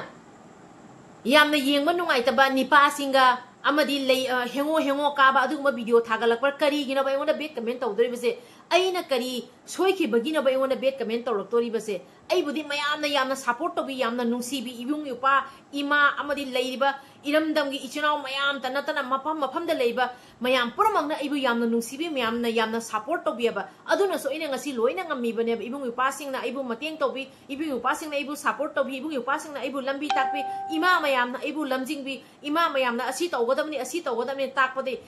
ꯌꯥꯝꯅ ꯌꯦꯡꯕ ꯅꯨꯡꯉꯥꯏꯇꯕ ꯅꯤꯄꯥꯁꯤꯡꯒ ꯑꯃꯗꯤ ꯂꯩ, ꯑ, ꯍꯦꯡꯉꯣ ꯍꯦꯡꯉꯣ ꯀꯥꯕ ꯑꯗꯨꯒꯨꯝꯕ video ꯊꯥꯒꯠꯂꯛꯄ ꯀꯔꯤꯒꯤꯅꯣꯕ ꯑꯩꯉꯣꯟꯗ bad comment ꯇꯧꯗꯣꯔꯤꯕꯁꯦ? ꯑꯩꯅ ꯀꯔꯤ ꯁꯣꯏꯈꯤꯕꯒꯤꯅꯣꯕ ꯑꯩꯉꯣꯟꯗ bad comment ꯇꯧꯔꯛꯇꯣꯔꯤꯕꯁꯦ? ꯑꯩꯕꯨꯗꯤ ꯃꯌꯥꯝꯅ ꯌꯥꯝꯅ support ꯇꯧꯕꯤ, ꯌꯥꯝꯅ ꯅꯨꯡꯁꯤꯕꯤ, ꯏꯕꯨꯡ ꯏꯄ꯭ꯋꯥ, ꯏꯃꯥ ꯑꯃꯗꯤ ꯂꯩꯔꯤꯕ ꯏꯔꯝꯗꯝꯒꯤ ꯏꯆꯤꯟ ꯏꯅꯥꯎ ꯃꯌꯥꯝꯇ ꯅꯠꯇꯅ ꯃꯐꯝ ꯃꯐꯝꯗ ꯂꯩꯕ ꯃꯌꯥꯝ ꯄꯨꯝꯅꯃꯛꯅ ꯑꯩꯕꯨ ꯌꯥꯝꯅ ꯅꯨꯡꯁꯤꯕꯤ, ꯃꯌꯥꯝꯅ ꯌꯥꯝꯅ support ꯇꯧꯕꯤꯑꯕ꯫ ꯑꯗꯨꯅꯁꯨ ꯑꯩꯅ ꯉꯁꯤ ꯂꯣꯏꯅ ꯉꯝꯃꯤꯕꯅꯦꯕ꯫ ꯏꯕꯨꯡ ꯏꯄ꯭ꯋꯥꯁꯤꯡꯅ ꯑꯩꯕꯨ ꯃꯇꯦꯡ ꯇꯧꯕꯤ, ꯏꯕꯨꯡ ꯏꯄ꯭ꯋꯥꯁꯤꯡꯅ ꯑꯩꯕꯨ support ꯇꯧꯕꯤ, ꯏꯕꯨꯡ ꯏꯄ꯭ꯋꯥꯁꯤꯡꯅ ꯑꯩꯕꯨ ꯂꯝꯕꯤ ꯇꯥꯛꯄꯤ, ꯏꯃꯥ ꯃꯌꯥꯝꯅ ꯑꯩꯕꯨ ꯂꯝꯖꯤꯡꯕꯤ, ꯏꯃꯥ ꯃꯌꯥꯝꯅ ꯑꯁꯤ ꯇꯧꯒꯗꯕꯅꯤ, ꯑꯁꯤ ꯇꯧꯒꯗꯕꯅꯤ ꯇꯥꯛꯄꯗꯤ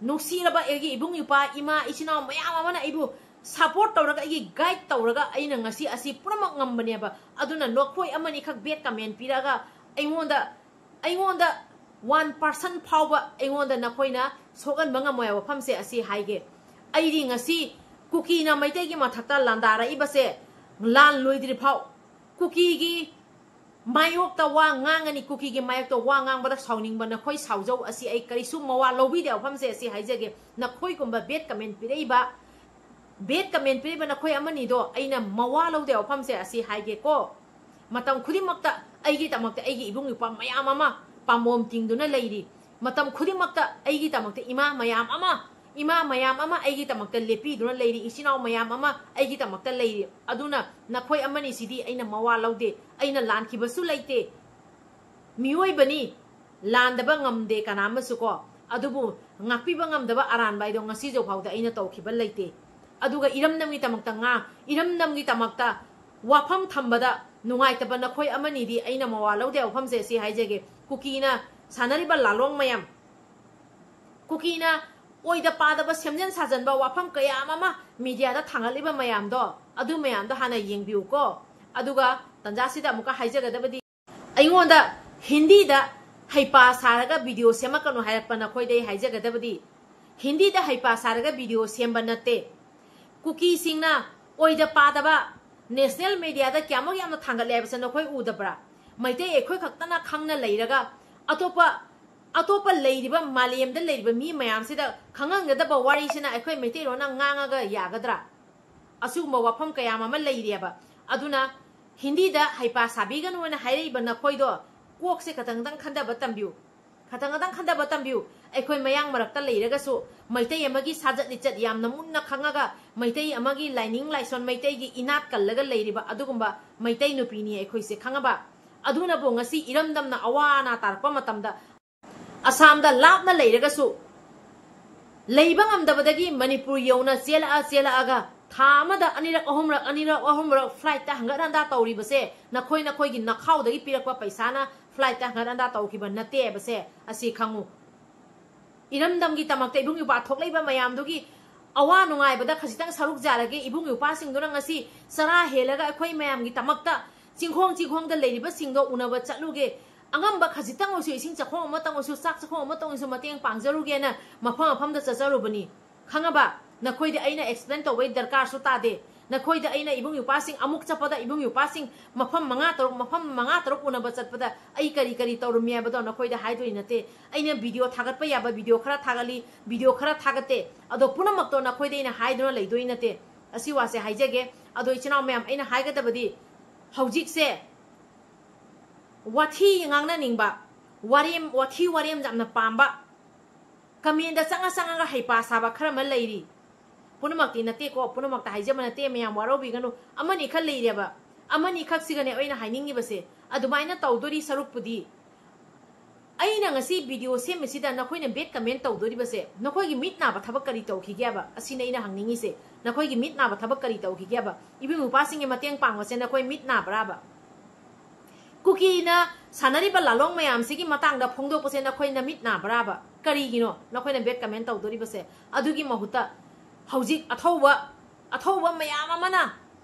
ꯅꯨꯡꯁꯤꯔꯕ ꯑꯩꯒꯤ ꯏꯕꯨꯡ ꯏꯄ꯭ꯋꯥ, ꯏꯃꯥ ꯏꯆꯤꯟ ꯏꯅꯥꯎ ꯃꯌꯥꯝ ꯑꯃꯅ ꯑꯩꯕꯨ support ꯇꯧꯔꯒ, ꯑꯩꯒꯤ guide ꯇꯧꯔꯒ ꯑꯩꯅ ꯉꯁꯤ ꯑꯁꯤ ꯄꯨꯝꯅꯃꯛ ꯉꯝꯕꯅꯦꯕ꯫ ꯑꯗꯨꯅ ꯅꯈꯣꯏ ꯑꯃꯅꯤꯈꯛ bad comment ꯄꯤꯔꯛꯑꯒ ꯑꯩꯉꯣꯟꯗ, ꯑꯩꯉꯣꯟꯗ one percent ꯐꯥꯎꯕ ꯑꯩꯉꯣꯟꯗ ꯅꯈꯣꯏꯅ ꯁꯣꯛꯍꯟꯕ ꯉꯝꯃꯣꯏ ꯍꯥꯏꯕ ꯋꯥꯐꯝꯁꯦ ꯑꯁꯤ ꯍꯥꯏꯒꯦ꯫ ꯑꯩꯗꯤ ꯉꯁꯤ ꯀꯨꯀꯤꯅ ꯃꯩꯇꯩꯒꯤ ꯃꯊꯛꯇ ꯂꯥꯟꯗꯥꯔꯛꯏꯕꯁꯦ ꯂꯥꯟ ꯂꯣꯏꯗ꯭ꯔꯤ ꯐꯥꯎ ꯀꯨꯀꯤꯒꯤ ꯃꯥꯌꯣꯛꯇ ꯋꯥ ꯉꯥꯡꯒꯅꯤ, ꯀꯨꯀꯤꯒꯤ ꯃꯥꯌꯣꯛꯇ ꯋꯥ ꯉꯥꯡꯕꯗ ꯁꯥꯎꯅꯤꯡꯕ ꯅꯈꯣꯏ ꯁꯥꯎꯖꯧ, ꯑꯁꯤ ꯑꯩ ꯀꯔꯤꯁꯨ ꯃꯋꯥ ꯂꯧꯕꯤꯗꯦ ꯋꯥꯐꯝꯁꯦ ꯑꯁꯤ ꯍꯥꯏꯖꯒꯦ꯫ ꯅꯈꯣꯏꯒꯨꯝꯕ bad comment ꯄꯤꯔꯛꯏꯕ, bad comment ꯄꯤꯔꯛꯏꯕ ꯅꯈꯣꯏ ꯑꯃꯅꯤꯗꯣ ꯑꯩꯅ ꯃꯋꯥ ꯂꯧꯗꯦ ꯋꯥꯐꯝꯁꯦ ꯑꯁꯤ ꯍꯥꯏꯒꯦꯀꯣ꯫ ꯃꯇꯝ ꯈꯨꯗꯤꯡꯃꯛꯇ ꯑꯩꯒꯤꯗꯃꯛꯇ ꯑꯩꯒꯤ ꯏꯕꯨꯡ ꯏꯄ꯭ꯋꯥ ꯃꯌꯥꯝ ꯑꯃ ꯄꯥꯝꯕꯣꯝ ꯇꯤꯡꯗꯨꯅ ꯂꯩꯔꯤ꯫ ꯃꯇꯝ ꯈꯨꯗꯤꯡꯃꯛꯇ ꯑꯩꯒꯤꯗꯃꯛꯇ ꯏꯃꯥ ꯃꯌꯥꯝ ꯑꯃ, ꯏꯃꯥ ꯃꯌꯥꯝ ꯑꯃ ꯑꯩꯒꯤꯗꯃꯛꯇ ꯂꯦꯞꯄꯤꯗꯨꯅ ꯂꯩꯔꯤ, ꯏꯆꯤꯟ ꯏꯅꯥꯎ ꯃꯌꯥꯝ ꯑꯃ ꯑꯩꯒꯤꯗꯃꯛꯇ ꯂꯩꯔꯤ꯫ ꯑꯗꯨꯅ ꯅꯈꯣꯏ ꯑꯃꯅꯤꯁꯤꯗꯤ ꯑꯩꯅ ꯃꯋꯥ ꯂꯧꯗꯦ, ꯑꯩꯅ ꯂꯥꯟꯈꯤꯕꯁꯨ ꯂꯩꯇꯦ꯫ ꯃꯤꯑꯣꯏꯕꯅꯤ, ꯂꯥꯟꯗꯕ ꯉꯝꯗꯦ ꯀꯅꯥ ꯑꯃꯁꯨ ꯀꯣ꯫ ꯑꯗꯨꯕꯨ ꯉꯥꯛꯄꯤꯕ ꯉꯝꯗꯕ ꯑꯔꯥꯟꯕ ꯍꯥꯏꯗꯣ ꯉꯁꯤꯁꯨ ꯐꯥꯎꯗ ꯑꯩꯅ ꯇꯧꯈꯤꯕ ꯂꯩꯇꯦ꯫ ꯑꯗꯨꯒ ꯏꯔꯝꯗꯝꯒꯤꯗꯃꯛꯇ ꯉꯥ, ꯏꯔꯝꯗꯝꯒꯤꯗꯃꯛꯇ ꯋꯥꯐꯝ ꯊꯝꯕꯗ ꯅꯨꯡꯉꯥꯏꯇꯕ ꯅꯈꯣꯏ ꯑꯃꯅꯤꯗꯤ ꯑꯩꯅ ꯃꯋꯥ ꯂꯧꯗꯦ ꯋꯥꯐꯝꯁꯦ ꯑꯁꯤ ꯍꯥꯏꯖꯒꯦ꯫ ꯀꯨꯀꯤꯅ ꯁꯥꯟꯅꯔꯤꯕ ꯂꯥꯂꯣꯡ ꯃꯌꯥꯝ, ꯀꯨꯀꯤꯅ ꯑꯣꯏꯗ ꯄꯥꯗꯕ ꯁꯦꯝꯖꯤꯟ ꯁꯥꯖꯟꯕ ꯋꯥꯐꯝ ꯀꯌꯥ ꯑꯃ ꯃꯤꯗꯤꯌꯥꯗ ꯊꯥꯡꯒꯠꯂꯤꯕ ꯃꯌꯥꯝꯗꯣ, ꯑꯗꯨ ꯃꯌꯥꯝꯗꯣ ꯍꯥꯟꯅ ꯌꯦꯡꯕꯤꯌꯨꯀꯣ꯫ ꯑꯗꯨꯒ ꯇꯟꯖꯥꯁꯤꯗ ꯑꯃꯨꯛꯀ ꯍꯥꯏꯖꯒꯗꯕꯗꯤ, ꯑꯩꯉꯣꯟꯗ ꯍꯤꯟꯗꯤꯗ ꯍꯩꯄꯥ ꯁꯥꯔꯒ ꯚꯤꯗꯤꯑꯣ ꯁꯦꯝꯃꯛꯀꯅꯨ ꯍꯥꯏꯔꯛꯄ ꯅꯈꯣꯏꯗ ꯑꯩ ꯍꯥꯏꯖꯒꯗꯕꯗꯤ, ꯍꯤꯟꯗꯤꯗ ꯍꯩꯄꯥ ꯁꯥꯔꯒ ꯚꯤꯗꯤꯑꯣ ꯁꯦꯝꯕ ꯅꯠꯇꯦ꯫ ꯀꯨꯀꯤꯁꯤꯡꯅ ꯑꯣꯏꯗ ꯄꯥꯗꯕ ꯅꯦꯁꯅꯦꯜ ꯃꯦꯗꯤꯌꯥꯗ ꯀꯌꯥꯃꯨꯛ ꯌꯥꯝꯅ ꯊꯥꯡꯒꯠꯂꯦ ꯍꯥꯏꯕꯁꯦ ꯅꯈꯣꯏ ꯎꯗꯕ꯭ꯔꯥ? ꯃꯩꯇꯩ ꯑꯩꯈꯣꯏ ꯈꯛꯇꯅ ꯈꯪꯅ ꯂꯩꯔꯒ ꯑꯇꯣꯞꯄ, ꯑꯇꯣꯞꯄ ꯂꯩꯔꯤꯕ ꯃꯥꯂꯦꯝꯗ ꯂꯩꯔꯤꯕ ꯃꯤ ꯃꯌꯥꯝꯁꯤꯗ ꯈꯪꯍꯟꯒꯗꯕ ꯋꯥꯔꯤꯁꯤꯅ ꯑꯩꯈꯣꯏ ꯃꯩꯇꯩꯂꯣꯟꯅ ꯉꯥꯡꯉꯒ ꯌꯥꯒꯗ꯭ꯔꯥ? ꯑꯁꯤꯒꯨꯝꯕ ꯋꯥꯐꯝ ꯀꯌꯥ ꯑꯃ ꯂꯩꯔꯦꯕ꯫ ꯑꯗꯨꯅ ꯍꯤꯟꯗꯤꯗ ꯍꯩꯄꯥ ꯁꯥꯕꯤꯒꯅꯨ ꯍꯥꯏꯅ ꯍꯥꯏꯔꯛꯏꯕ ꯅꯈꯣꯏꯗꯣ, ꯀꯣꯛꯁꯦ ꯈꯇꯪꯗꯪ ꯈꯟꯊꯕ ꯇꯝꯕꯤꯌꯨ꯫ ꯈꯇꯪ ꯈꯇꯪ ꯈꯟꯊꯕ ꯇꯝꯕꯤꯌꯨ꯫ ꯑꯩꯈꯣꯏ ꯃꯌꯥꯡ ꯃꯔꯛꯇ ꯂꯩꯔꯒꯁꯨ ꯃꯩꯇꯩ ꯑꯃꯒꯤ ꯁꯥꯖꯠ ꯂꯤꯆꯠ ꯌꯥꯝꯅ ꯃꯨꯟꯅ ꯈꯪꯉꯒ ꯃꯩꯇꯩ ꯑꯃꯒꯤ ꯂꯥꯏꯅꯤꯡ ꯂꯥꯏꯁꯣꯟ, ꯃꯩꯇꯩꯒꯤ ꯏꯅꯥꯠ ꯀꯜꯂꯒ ꯂꯩꯔꯤꯕ ꯑꯗꯨꯒꯨꯝꯕ ꯃꯩꯇꯩ ꯅꯨꯄꯤꯅꯤ ꯑꯩꯈꯣꯏꯁꯦ, ꯈꯪꯉꯕ? ꯑꯗꯨꯅꯕꯨ ꯉꯁꯤ ꯏꯔꯝꯗꯝꯅ ꯑꯋꯥ ꯑꯅꯥ ꯇꯥꯔꯛꯄ ꯃꯇꯝꯗ ꯑꯁꯥꯝꯗ ꯂꯥꯞꯅ ꯂꯩꯔꯒꯁꯨ ꯂꯩꯕ ꯉꯝꯗꯕꯗꯒꯤ ꯃꯅꯤꯄꯨꯔ ꯌꯧꯅ ꯆꯦꯜꯂꯛꯑ ꯆꯦꯜꯂꯛꯑꯒ ꯊꯥ ꯑꯃꯗ ꯑꯅꯤꯔꯛ ꯑꯍꯨꯝꯔꯛ, ꯑꯅꯤꯔꯛ ꯑꯍꯨꯝꯔꯛ ꯐ꯭ꯂꯥꯏꯠꯇ ꯍꯪꯒꯠ ꯍꯟꯗꯥ ꯇꯧꯔꯤꯕꯁꯦ ꯅꯈꯣꯏ ꯅꯈꯣꯏꯒꯤ ꯅꯈꯥꯎꯗꯒꯤ ꯄꯤꯔꯛꯄ ꯄꯩꯁꯥꯅ ꯐ꯭ꯂꯥꯏꯠꯇ ꯍꯪꯒꯠ ꯍꯟꯗꯥ ꯇꯧꯈꯤꯕ ꯅꯠꯇꯦ ꯍꯥꯏꯕꯁꯦ ꯑꯁꯤ ꯈꯪꯉꯨ꯫ ꯏꯔꯝꯗꯝꯒꯤꯗꯃꯛꯇ ꯏꯕꯨꯡ ꯏꯄ꯭ꯋꯥ ꯊꯣꯛꯂꯛꯏꯕ ꯃꯌꯥꯝꯗꯨꯒꯤ ꯑꯋꯥ ꯅꯨꯡꯉꯥꯏꯕꯗ ꯈꯖꯤꯛꯇꯪ ꯁꯔꯨꯛ ꯌꯥꯔꯒꯦ꯫ ꯏꯕꯨꯡ ꯏꯄ꯭ꯋꯥꯁꯤꯡꯗꯨꯅ ꯉꯁꯤ ꯆꯔꯥ ꯍꯦꯜꯂꯒ ꯑꯩꯈꯣꯏ ꯃꯌꯥꯝꯒꯤꯗꯃꯛꯇ ꯆꯤꯡꯈꯣꯡ ꯆꯤꯡꯈꯣꯡꯗ ꯂꯩꯔꯤꯕꯁꯤꯡꯗꯣ ꯎꯅꯕ ꯆꯠꯂꯨꯒꯦ꯫ ꯑꯉꯝꯕ ꯈꯖꯤꯛꯇꯪ ꯑꯣꯏꯁꯨ, ꯏꯁꯤꯡ ꯆꯥꯛꯈꯣꯝ ꯑꯃꯇꯪ ꯑꯣꯏꯁꯨ, ꯆꯥꯛ ꯆꯥꯛꯈꯣꯝ ꯑꯃꯇꯪ ꯑꯣꯏꯁꯨ ꯃꯇꯦꯡ ꯄꯥꯡꯖꯔꯨꯒꯦꯅ ꯃꯐꯝ ꯃꯐꯝꯗ ꯆꯠꯆꯔꯨꯕꯅꯤ꯫ ꯈꯪꯉꯕ? ꯅꯈꯣꯏꯗ ꯑꯩꯅ explain ꯇꯧꯕꯒꯤ ꯗꯔꯀꯥꯔꯁꯨ ꯇꯥꯗꯦ꯫ ꯅꯈꯣꯏꯗ ꯑꯩꯅ ꯏꯕꯨꯡ ꯏꯄ꯭ꯋꯥꯁꯤꯡ ꯑꯃꯨꯛ ꯆꯠꯄꯗ, ꯏꯕꯨꯡ ꯏꯄ꯭ꯋꯥꯁꯤꯡ ꯃꯐꯝ ꯃꯉꯥ ꯇꯔꯨꯛ, ꯃꯐꯝ ꯃꯉꯥ ꯇꯔꯨꯛ ꯎꯅꯕ ꯆꯠꯄꯗ ꯑꯩ ꯀꯔꯤ ꯀꯔꯤ ꯇꯧꯔꯝꯃꯤ ꯍꯥꯏꯕꯗꯣ ꯅꯈꯣꯏꯗ ꯍꯥꯏꯗꯣꯏ ꯅꯠꯇꯦ꯫ ꯑꯩꯅ ꯚꯤꯗꯤꯑꯣ ꯊꯥꯒꯠꯄ ꯌꯥꯕ ꯚꯤꯗꯤꯑꯣ ꯈꯔ ꯊꯥꯒꯠꯂꯤ, ꯚꯤꯗꯤꯑꯣ ꯈꯔ ꯊꯥꯒꯠꯇꯦ꯫ ꯑꯗꯣ ꯄꯨꯝꯅꯃꯛꯇꯣ ꯅꯈꯣꯏꯗ ꯑꯩꯅ ꯍꯥꯏꯗꯨꯅ ꯂꯩꯗꯣꯏ ꯅꯠꯇꯦ꯫ ꯑꯁꯤ ꯋꯥꯁꯦ ꯍꯥꯏꯖꯒꯦ꯫ ꯑꯗꯣ ꯏꯆꯤꯟ ꯏꯅꯥꯎ ꯃꯌꯥꯝ, ꯑꯩꯅ ꯍꯥꯏꯒꯗꯕꯗꯤ ꯍꯧꯖꯤꯛꯁꯦ ꯋꯥꯊꯤ ꯉꯥꯡꯅꯅꯤꯡꯕ, ꯋꯥꯔꯦꯝ, ꯋꯥꯊꯤ ꯋꯥꯔꯦꯝ ꯌꯥꯝꯅ ꯄꯥꯝꯕ, ꯀꯃꯦꯟꯗ ꯆꯪꯉ ꯆꯪꯉꯒ ꯍꯩꯄꯥ ꯁꯥꯕ ꯈꯔ ꯑꯃ ꯂꯩꯔꯤ꯫ ꯄꯨꯝꯅꯃꯛꯇꯤ ꯅꯠꯇꯦꯀꯣ, ꯄꯨꯝꯅꯃꯛꯇ ꯍꯥꯏꯖꯕ ꯅꯠꯇꯦ, ꯃꯌꯥꯝ ꯋꯥꯔꯧꯕꯤꯒꯅꯨ꯫ ꯑꯃꯅꯤ ꯈꯛ ꯂꯩꯔꯦꯕ, ꯑꯃꯅꯤ ꯈꯛꯁꯤꯒꯅꯦ ꯑꯩꯅ ꯍꯥꯏꯅꯤꯡꯉꯤꯕꯁꯦ꯫ ꯑꯗꯨꯃꯥꯏꯅ ꯇꯧꯗꯣꯔꯤ ꯁꯔꯨꯛꯄꯨꯗꯤ, ꯑꯩꯅ ꯉꯁꯤ ꯚꯤꯗꯤꯑꯣ ꯁꯦꯝꯃꯤꯁꯤꯗ ꯅꯈꯣꯏꯅ bad comment ꯇꯧꯗꯣꯔꯤꯕꯁꯦ, ꯅꯈꯣꯏꯒꯤ ꯃꯤꯠ ꯅꯥꯕ ꯊꯕꯛ ꯀꯔꯤ ꯇꯧꯈꯤꯒꯦꯕ? ꯑꯁꯤꯅ ꯑꯩꯅ ꯍꯪꯅꯤꯡꯉꯤꯁꯦ꯫ ꯅꯈꯣꯏꯒꯤ ꯃꯤꯠ ꯅꯥꯕ ꯊꯕꯛ ꯀꯔꯤ ꯇꯧꯈꯤꯒꯦꯕ? ꯏꯕꯨꯡ ꯏꯄ꯭ꯋꯥꯁꯤꯡꯒꯤ ꯃꯇꯦꯡ ꯄꯥꯡꯕꯁꯦ ꯅꯈꯣꯏ ꯃꯤꯠ ꯅꯥꯕ꯭ꯔꯥꯕ? ꯀꯨꯀꯤꯅ ꯁꯥꯟꯅꯔꯤꯕ ꯂꯥꯂꯣꯡ ꯃꯌꯥꯝꯁꯤꯒꯤ ꯃꯇꯥꯡꯗ ꯐꯣꯡꯗꯣꯛꯄꯁꯦ ꯅꯈꯣꯏ ꯅꯃꯤꯠ ꯅꯥꯕ꯭ꯔꯥꯕ? ꯀꯔꯤꯒꯤꯅꯣ ꯅꯈꯣꯏꯅ bad comment ꯇꯧꯗꯣꯔꯤꯕꯁꯦ? ꯑꯗꯨꯒꯤ ꯃꯍꯨꯠꯇ ꯍꯧꯖꯤꯛ ꯑꯊꯧꯕ, ꯑꯊꯧꯕ ꯃꯌꯥꯝ ꯑꯃꯅ,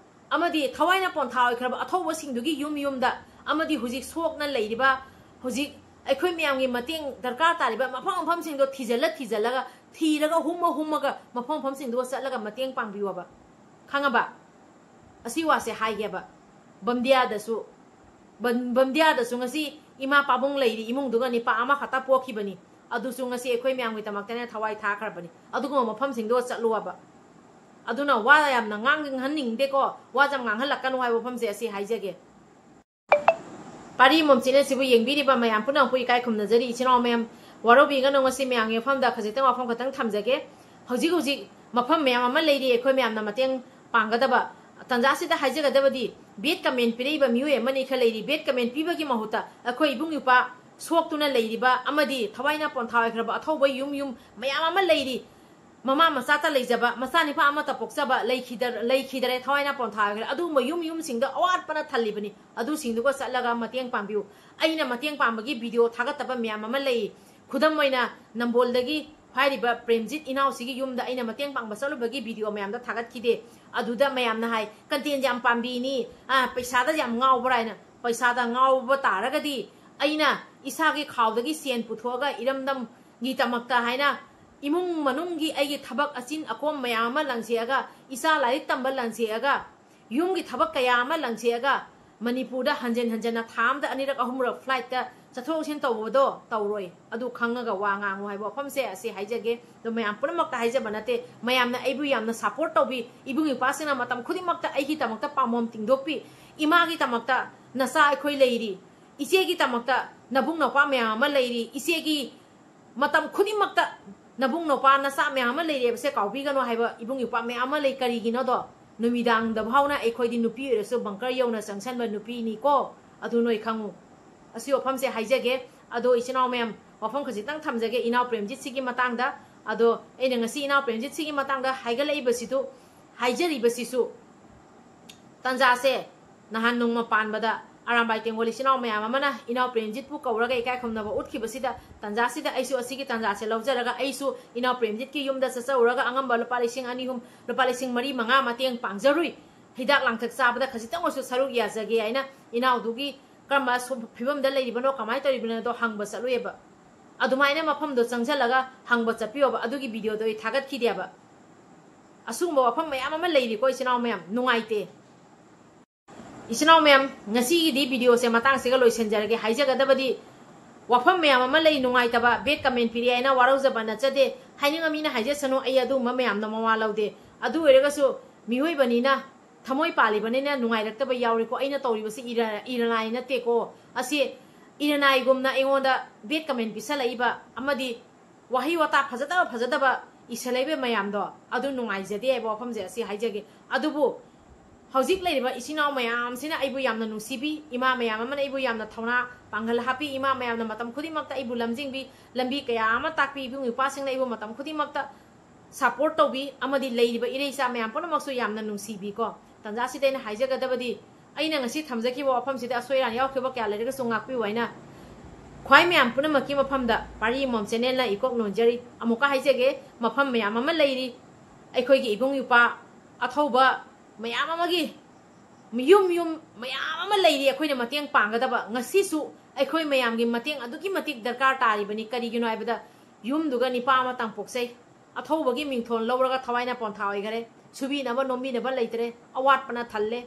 ꯑꯃꯗꯤ ꯊꯋꯥꯏꯅ ꯄꯣꯟꯊꯥ ꯑꯣꯏꯈ꯭ꯔꯕ ꯑꯊꯧꯕꯁꯤꯡꯗꯨꯒꯤ ꯌꯨꯝ ꯌꯨꯝꯗ, ꯑꯃꯗꯤ ꯍꯧꯖꯤꯛ ꯁꯣꯛꯅ ꯂꯩꯔꯤꯕ, ꯍꯧꯖꯤꯛ ꯑꯩꯈꯣꯏ ꯃꯌꯥꯝꯒꯤ ꯃꯇꯦꯡ ꯗꯔꯀꯥꯔ ꯇꯥꯔꯤꯕ ꯃꯐꯝ ꯃꯐꯝꯁꯤꯡꯗꯣ ꯊꯤꯖꯤꯜꯂ ꯊꯤꯖꯤꯜꯂꯒ ꯊꯤꯔꯒ ꯍꯨꯝꯃ ꯍꯨꯝꯃꯒ ꯃꯐꯝ ꯃꯐꯝꯁꯤꯡꯗꯨꯒ ꯆꯠꯂꯒ ꯃꯇꯦꯡ ꯄꯥꯡꯕꯤꯌꯣꯕ꯫ ꯈꯪꯉꯕ? ꯑꯁꯤ ꯋꯥꯁꯦ ꯍꯥꯏꯒꯦꯕ꯫ ꯕꯝꯗꯤꯌꯥꯗꯁꯨ, ꯕꯝ-, ꯕꯝꯗꯤꯌꯥꯗꯁꯨ ꯉꯁꯤ ꯏꯃꯥ ꯄꯥꯕꯨꯡ ꯂꯩꯔꯤ ꯏꯃꯨꯡꯗꯨꯒ ꯅꯤꯄꯥ ꯑꯃꯈꯛꯇ ꯄꯣꯛꯈꯤꯕꯅꯤ꯫ ꯑꯗꯨꯁꯨ ꯉꯁꯤ ꯑꯩꯈꯣꯏ ꯃꯌꯥꯝꯒꯤꯗꯃꯛꯇꯅꯦ ꯊꯋꯥꯏ ꯊꯥꯈ꯭ꯔꯕꯅꯤ꯫ ꯑꯗꯨꯒꯨꯝꯕ ꯃꯐꯝꯁꯤꯡꯗꯣ ꯆꯠꯂꯨꯕ꯫ ꯑꯗꯨꯅ ꯋꯥ ꯌꯥꯝꯅ ꯉꯥꯡꯍꯟꯅꯤꯡꯗꯦꯀꯣ, ꯋꯥ ꯌꯥꯝ ꯉꯥꯡꯍꯜꯂꯛꯀꯅꯨ ꯍꯥꯏꯕ ꯋꯥꯐꯝꯁꯦ ꯑꯁꯤ ꯍꯥꯏꯖꯒꯦ꯫ ꯄꯥꯔꯤ ꯃꯣꯝ ꯆꯦꯅꯦꯜꯁꯤꯕꯨ ꯌꯦꯡꯕꯤꯔꯤꯕ ꯃꯌꯥꯝ ꯄꯨꯝꯅꯃꯛꯄꯨ ꯏꯀꯥꯏ ꯈꯨꯝꯅꯖꯔꯤ꯫ ꯏꯆꯤꯟ ꯏꯅꯥꯎ ꯃꯌꯥꯝ, ꯋꯥꯔꯧꯕꯤꯒꯅꯨ, ꯉꯁꯤ ꯃꯌꯥꯝꯒꯤ ꯃꯐꯝꯗ ꯈꯖꯤꯛꯇꯪ ꯋꯥꯐꯝ ꯈꯛꯇꯪ ꯊꯝꯖꯒꯦ꯫ ꯍꯧꯖꯤꯛ ꯍꯧꯖꯤꯛ ꯃꯐꯝ ꯃꯌꯥꯝ ꯑꯃ ꯂꯩꯔꯤ ꯑꯩꯈꯣꯏ ꯃꯌꯥꯝꯅ ꯃꯇꯦꯡ ꯄꯥꯡꯒꯗꯕ꯫ ꯇꯥꯟꯖꯥꯁꯤꯗ ꯍꯥꯏꯖꯒꯗꯕꯗꯤ, ꯕꯦꯗ ꯀꯃꯦꯟ ꯄꯤꯔꯛꯏꯕ ꯃꯤꯑꯣꯏ ꯑꯃꯅꯤ ꯈꯔ ꯂꯩꯔꯤ꯫ ꯕꯦꯗ ꯀꯃꯦꯟ ꯄꯤꯕꯒꯤ ꯃꯍꯨꯠꯇ ꯑꯩꯈꯣꯏ ꯏꯕꯨꯡ ꯏꯄ꯭ꯋꯥ ꯁꯣꯛꯇꯨꯅ ꯂꯩꯔꯤꯕ ꯑꯃꯗꯤ ꯊꯋꯥꯏꯅ ꯄꯣꯟꯊꯥ ꯑꯣꯏꯈ꯭ꯔꯕ ꯑꯊꯧꯕ ꯌꯨꯝ ꯌꯨꯝ ꯃꯌꯥꯝ ꯑꯃ ꯂꯩꯔꯤ꯫ ꯃꯃꯥ ꯃꯆꯥꯇ ꯂꯩꯖꯕ, ꯃꯆꯥ ꯅꯤꯄꯥ ꯑꯃꯠꯇ ꯄꯣꯛꯆꯕ ꯂꯩꯈꯤꯗ-, ꯂꯩꯈꯤꯗꯔꯦ, ꯊꯋꯥꯏꯅ ꯄꯣꯟꯊꯥ ꯑꯣꯏꯈ꯭ꯔꯦ꯫ ꯑꯗꯨꯒꯨꯝꯕ ꯌꯨꯝ ꯌꯨꯝꯁꯤꯡꯗ ꯑꯋꯥꯠꯄꯅ ꯊꯜꯂꯤꯕꯅꯤ꯫ ꯑꯗꯨꯁꯤꯡꯗꯨꯒ ꯆꯠꯂꯒ ꯃꯇꯦꯡ ꯄꯥꯡꯕꯤꯌꯨ꯫ ꯑꯩꯅ ꯃꯇꯦꯡ ꯄꯥꯡꯕꯒꯤ ꯚꯤꯗꯤꯑꯣ ꯊꯥꯒꯠꯇꯕ ꯃꯌꯥꯝ ꯑꯃ ꯂꯩ꯫ ꯈꯨꯗꯝ ꯑꯣꯏꯅ, ꯅꯝꯕꯣꯜꯗꯒꯤ ꯍꯥꯏꯔꯤꯕ ꯄ꯭ꯔꯦꯝꯖꯤꯠ ꯏꯅꯥꯎꯁꯤꯒꯤ ꯌꯨꯝꯗ ꯑꯩꯅ ꯃꯇꯦꯡ ꯄꯥꯡꯕ ꯆꯠꯂꯨꯕꯒꯤ ꯚꯤꯗꯤꯑꯣ ꯃꯌꯥꯝꯗ ꯊꯥꯒꯠꯈꯤꯗꯦ꯫ ꯑꯗꯨꯗ ꯃꯌꯥꯝꯅ ꯍꯥꯏ, "ꯀꯟꯇꯦꯟꯁꯦ ꯌꯥꯝ ꯄꯥꯝꯕꯤꯅꯤ, ꯑꯥ, ꯄꯩꯁꯥꯗ ꯌꯥꯝ ꯉꯥꯎꯕ꯭ꯔꯥ?" ꯍꯥꯏꯅ꯫ ꯄꯩꯁꯥꯗ ꯉꯥꯎꯕ ꯇꯥꯔꯒꯗꯤ ꯑꯩꯅ ꯏꯁꯥꯒꯤ ꯈꯥꯎꯗꯒꯤ ꯁꯦꯟ ꯄꯨꯊꯣꯛꯑꯒ ꯏꯔꯝꯗꯝꯒꯤꯗꯃꯛꯇ ꯍꯥꯏꯅ ꯏꯃꯨꯡ ꯃꯅꯨꯡꯒꯤ ꯑꯩꯒꯤ ꯊꯕꯛ ꯑꯆꯤꯟ ꯑꯀꯣꯝ ꯃꯌꯥꯝ ꯑꯃ ꯂꯪꯁꯦꯛꯑꯒ, ꯏꯆꯥ ꯂꯥꯏꯔꯤꯛ ꯇꯝꯕ ꯂꯪꯁꯦꯛꯑꯒ, ꯌꯨꯝꯒꯤ ꯊꯕꯛ ꯀꯌꯥ ꯑꯃ ꯂꯪꯁꯦꯛꯑꯒ, ꯃꯅꯤꯄꯨꯔꯗ ꯍꯟꯖꯤꯟ ꯍꯟꯖꯤꯟꯅ ꯊꯥ ꯑꯃꯗ ꯑꯅꯤꯔꯛ ꯑꯍꯨꯝꯔꯛ ꯐ꯭ꯂꯥꯏꯠꯇ ꯆꯠꯊꯣꯛ ꯆꯠꯁꯤꯟ ꯇꯧꯕꯗꯣ ꯇꯧꯔꯣꯏ꯫ ꯑꯗꯨ ꯈꯪꯉꯒ ꯋꯥ ꯉꯥꯡꯉꯨ ꯍꯥꯏꯕ ꯋꯥꯐꯝꯁꯦ ꯑꯁꯤ ꯍꯥꯏꯖꯒꯦ꯫ ꯑꯗꯨ ꯃꯌꯥꯝ ꯄꯨꯝꯅꯃꯛꯇ ꯍꯥꯏꯖꯕ ꯅꯠꯇꯦ, ꯃꯌꯥꯝꯅ ꯑꯩꯕꯨ ꯌꯥꯝꯅ ꯁꯞꯄꯣꯔꯠ ꯇꯧꯕꯤ꯫ ꯏꯕꯨꯡ ꯏꯄ꯭ꯋꯥꯁꯤꯡꯅ ꯃꯇꯝ ꯈꯨꯗꯤꯡꯃꯛꯇ ꯑꯩꯒꯤꯗꯃꯛꯇ ꯄꯥꯝꯕꯣꯝ ꯇꯤꯡꯊꯣꯛꯄꯤ꯫ ꯏꯃꯥꯒꯤꯗꯃꯛꯇ ꯅꯆꯥ ꯑꯩꯈꯣꯏ ꯂꯩꯔꯤ, ꯏꯆꯦꯒꯤꯗꯃꯛꯇ ꯅꯕꯨꯡ ꯅꯧꯄꯥ ꯃꯌꯥꯝ ꯑꯃ ꯂꯩꯔꯤ, ꯏꯆꯦꯒꯤ ꯃꯇꯝ ꯈꯨꯗꯤꯡꯃꯛꯇ ꯅꯕꯨꯡ ꯅꯧꯄꯥ ꯅꯆꯥ ꯃꯌꯥꯝ ꯑꯃ ꯂꯩꯔꯦꯕꯁꯦ ꯀꯥꯎꯕꯤꯒꯅꯨ ꯍꯥꯏꯕ ꯏꯕꯨꯡ ꯏꯄ꯭ꯋꯥ ꯃꯌꯥꯝ ꯑꯃ ꯂꯩ꯫ ꯀꯔꯤꯒꯤꯅꯣꯗꯣ, ꯅꯨꯃꯤꯗꯥꯡꯗ ꯐꯥꯎꯅ ꯑꯩꯈꯣꯏꯗꯤ ꯅꯨꯄꯤ ꯑꯣꯏꯔꯁꯨ ꯕꯪꯀꯔ ꯌꯧꯅ ꯆꯪꯁꯟꯕ ꯅꯨꯄꯤꯅꯤꯀꯣ꯫ ꯑꯗꯨ ꯅꯣꯏ ꯈꯪꯉꯨ꯫ ꯑꯁꯤ ꯋꯥꯐꯝꯁꯦ ꯍꯥꯏꯖꯒꯦ꯫ ꯑꯗꯣ ꯏꯆꯤꯟ ꯏꯅꯥꯎ ꯃꯌꯥꯝ, ꯋꯥꯐꯝ ꯈꯖꯤꯛꯇꯪ ꯊꯝꯖꯒꯦ ꯏꯅꯥꯎ ꯄ꯭ꯔꯦꯝꯖꯤꯠꯁꯤꯒꯤ ꯃꯇꯥꯡꯗ꯫ ꯑꯗꯣ ꯑꯩꯅ ꯉꯁꯤ ꯏꯅꯥꯎ ꯄ꯭ꯔꯦꯝꯖꯤꯠꯁꯤꯒꯤ ꯃꯇꯥꯡꯗ ꯍꯥꯏꯒꯠꯂꯛꯏꯕꯁꯤꯁꯨ, ꯍꯥꯏꯖꯔꯤꯕꯁꯤꯁꯨ, ꯇꯥꯟꯖꯥꯁꯦ ꯅꯍꯥꯟ ꯅꯣꯡꯃ ꯄꯥꯟꯕꯗ ꯑꯔꯥꯝꯕꯥꯏ ꯇꯦꯡꯒꯣꯜ ꯏꯆꯤꯟ ꯏꯅꯥꯎ ꯃꯌꯥꯝ ꯑꯃꯅ ꯏꯅꯥꯎ ꯄ꯭ꯔꯦꯝꯖꯤꯠꯄꯨ ꯀꯧꯔꯒ ꯏꯀꯥꯏ ꯈꯨꯝꯅꯕ ꯎꯠꯈꯤꯕꯁꯤꯗ, ꯇꯥꯟꯖꯥꯁꯤꯗ ꯑꯩꯁꯨ ꯑꯁꯤꯒꯤ ꯇꯥꯟꯖꯥꯁꯦ ꯂꯧꯖꯔꯒ ꯑꯩꯁꯨ ꯏꯅꯥꯎ ꯄ꯭ꯔꯦꯝꯖꯤꯠꯀꯤ ꯌꯨꯝꯗ ꯆꯠꯆꯔꯨꯔꯒ ꯑꯉꯝꯕ ꯂꯨꯄꯥ ꯂꯤꯁꯤꯡ ꯑꯅꯤ ꯑꯍꯨꯝ, ꯂꯨꯄꯥ ꯂꯤꯁꯤꯡ ꯃꯔꯤ ꯃꯉꯥ ꯃꯇꯦꯡ ꯄꯥꯡꯖꯔꯨꯏ꯫ ꯍꯤꯗꯥꯛ ꯂꯥꯡꯊꯛ ꯆꯥꯕꯗ ꯈꯖꯤꯛꯇꯪ ꯑꯣꯏꯔꯁꯨ ꯁꯔꯨꯛ ꯌꯥꯖꯒꯦ ꯍꯥꯏꯅ ꯏꯅꯥꯎꯗꯨꯒꯤ ꯀꯔꯝꯕ ꯁꯨ-, ꯐꯤꯕꯝꯗ ꯂꯩꯔꯤꯕꯅꯣ, ꯀꯃꯥꯏꯅ ꯇꯧꯔꯤꯕꯅꯣꯗꯣ ꯍꯪꯕ ꯆꯠꯂꯨꯏꯑꯕ꯫ ꯑꯗꯨꯃꯥꯏꯅ ꯃꯐꯝꯗꯣ ꯆꯪꯁꯤꯜꯂꯒ ꯍꯪꯕ ꯆꯠꯄꯤꯌꯣꯕ꯫ ꯑꯗꯨꯒꯤ ꯚꯤꯗꯤꯑꯣꯗꯣ ꯑꯩ ꯊꯥꯒꯠꯈꯤꯗꯦꯕ꯫ ꯑꯁꯤꯒꯨꯝꯕ ꯋꯥꯐꯝ ꯃꯌꯥꯝ ꯑꯃ ꯂꯩꯔꯤꯀꯣ, ꯏꯆꯤꯟ ꯏꯅꯥꯎ ꯃꯌꯥꯝ, ꯅꯨꯡꯉꯥꯏꯇꯦ꯫ ꯏꯆꯤꯟ ꯏꯅꯥꯎ ꯃꯌꯥꯝ, ꯉꯁꯤꯒꯤꯗꯤ ꯚꯤꯗꯤꯑꯣꯁꯦ ꯃꯇꯥꯡꯁꯤꯒ ꯂꯣꯏꯁꯤꯟꯖꯔꯒꯦ꯫ ꯍꯥꯏꯖꯒꯗꯕꯗꯤ ꯋꯥꯐꯝ ꯃꯌꯥꯝ ꯑꯃ ꯂꯩ, ꯅꯨꯡꯉꯥꯏꯇꯕ, ꯕꯦꯗ ꯀꯃꯦꯟ ꯄꯤꯔꯛꯑꯦ ꯍꯥꯏꯅ ꯋꯥꯔꯧꯖꯕ ꯅꯠꯆꯗꯦ꯫ ꯍꯥꯏꯅꯤꯡꯕ ꯃꯤꯅ ꯍꯥꯏꯖꯁꯅꯨ, ꯑꯩ ꯑꯗꯨꯒꯨꯝꯕ ꯃꯌꯥꯝꯅ ꯃꯋꯥ ꯂꯧꯗꯦ꯫ ꯑꯗꯨ ꯑꯣꯏꯔꯒꯁꯨ ꯃꯤꯑꯣꯏꯕꯅꯤꯅ, ꯊꯃꯣꯏ ꯄꯥꯜꯂꯤꯕꯅꯤꯅ ꯅꯨꯡꯉꯥꯏꯔꯛꯇꯕ ꯌꯥꯎꯔꯤꯀꯣ꯫ ꯑꯩꯅ ꯇꯧꯔꯤꯕꯁꯤ ꯏꯔ-, ꯏꯔꯅꯥꯏ ꯅꯠꯇꯦꯀꯣ꯫ ꯑꯁꯤ ꯏꯔꯅꯥꯏꯒꯨꯝꯅ ꯑꯩꯉꯣꯟꯗ ꯕꯦꯗ ꯀꯃꯦꯟ ꯄꯤꯁꯜꯂꯛꯏꯕ ꯑꯃꯗꯤ ꯋꯥꯍꯩ ꯋꯥꯇꯥ ꯐꯖꯗꯕ ꯐꯖꯗꯕ ꯏꯁꯜꯂꯛꯏꯕ ꯃꯌꯥꯝꯗꯣ, ꯑꯗꯨ ꯅꯨꯡꯉꯥꯏꯖꯗꯦ ꯍꯥꯏꯕ ꯋꯥꯐꯝꯁꯦ ꯑꯁꯤ ꯍꯥꯏꯖꯒꯦ꯫ ꯑꯗꯨꯕꯨ ꯍꯧꯖꯤꯛ ꯂꯩꯔꯤꯕ ꯏꯆꯤꯟ ꯏꯅꯥꯎ ꯃꯌꯥꯝꯁꯤꯅ ꯑꯩꯕꯨ ꯌꯥꯝꯅ ꯅꯨꯡꯁꯤꯕꯤ, ꯏꯃꯥ ꯃꯌꯥꯝ ꯑꯃꯅ ꯑꯩꯕꯨ ꯌꯥꯝꯅ ꯊꯧꯅꯥ ꯄꯥꯡꯒꯜ ꯍꯥꯞꯄꯤ, ꯏꯃꯥ ꯃꯌꯥꯝꯅ ꯃꯇꯝ ꯈꯨꯗꯤꯡꯃꯛꯇ ꯑꯩꯕꯨ ꯂꯝꯖꯤꯡꯕꯤ, ꯂꯝꯕꯤ ꯀꯌꯥ ꯑꯃ ꯇꯥꯛꯄꯤ, ꯏꯕꯨꯡ ꯏꯄ꯭ꯋꯥꯁꯤꯡꯅ ꯑꯩꯕꯨ ꯃꯇꯝ ꯈꯨꯗꯤꯡꯃꯛꯇ ꯁꯄꯣꯔꯠ ꯇꯧꯕꯤ, ꯑꯃꯗꯤ ꯂꯩꯔꯤꯕ ꯏꯔꯩꯆꯥ ꯃꯌꯥꯝ ꯄꯨꯝꯅꯃꯛꯁꯨ ꯌꯥꯝꯅ ꯅꯨꯡꯁꯤꯕꯤꯀꯣ꯫ ꯇꯥꯟꯖꯥꯁꯤꯗ ꯑꯩꯅ ꯍꯥꯏꯖꯒꯗꯕꯗꯤ, ꯑꯩꯅ ꯉꯁꯤ ꯊꯝꯖꯈꯤꯕ ꯋꯥꯐꯝꯁꯤꯗ ꯑꯁꯣꯏ ꯑꯔꯥꯟ ꯌꯥꯎꯈꯤꯕ ꯀꯌꯥ ꯂꯩꯔꯒꯁꯨ ꯉꯥꯛꯄꯤꯌꯨ ꯍꯥꯏꯅ ꯈ꯭ꯋꯥꯏ ꯃꯌꯥꯝ ꯄꯨꯝꯅꯃꯛꯀꯤ ꯃꯐꯝꯗ ꯄꯥꯔꯤ ꯑꯃꯃꯝ ꯆꯦꯅꯦꯜꯅ ꯏꯀꯣꯛ ꯅꯣꯟꯖꯔꯤ꯫ ꯑꯃꯨꯛꯀ ꯍꯥꯏꯖꯒꯦ, ꯃꯐꯝ ꯃꯌꯥꯝ ꯑꯃ ꯂꯩꯔꯤ, ꯑꯩꯈꯣꯏꯒꯤ ꯏꯕꯨꯡ ꯏꯄ꯭ꯋꯥ ꯑꯊꯧꯕ ꯃꯌꯥꯝ ꯑꯃꯒꯤ ꯌꯨꯝ ꯌꯨꯝ ꯃꯌꯥꯝ ꯑꯃ ꯂꯩꯔꯤ ꯑꯩꯈꯣꯏꯅ ꯃꯇꯦꯡ ꯄꯥꯡꯒꯗꯕ꯫ ꯉꯁꯤꯁꯨ ꯑꯩꯈꯣꯏ ꯃꯌꯥꯝꯒꯤ ꯃꯇꯦꯡ ꯑꯗꯨꯛꯀꯤ ꯃꯇꯤꯛ ꯗꯔꯀꯥꯔ ꯇꯥꯔꯤꯕꯅꯤ꯫ ꯀꯔꯤꯒꯤꯅꯣ ꯍꯥꯏꯕꯗ, ꯌꯨꯝꯗꯨꯒ ꯅꯤꯄꯥ ꯑꯃ ꯇꯥꯡꯄꯣꯛꯆꯩ, ꯑꯊꯧꯕꯒꯤ ꯃꯤꯡꯊꯣꯜ ꯂꯧꯔꯒ ꯊꯋꯥꯏꯅ ꯄꯣꯟꯊꯥ ꯑꯣꯏꯈꯔꯦ꯫ ꯁꯨꯕꯤꯅꯕ ꯅꯣꯝꯕꯤꯅꯕ ꯂꯩꯇ꯭ꯔꯦ, ꯑꯋꯥꯠꯄꯅ ꯊꯜꯂꯦ꯫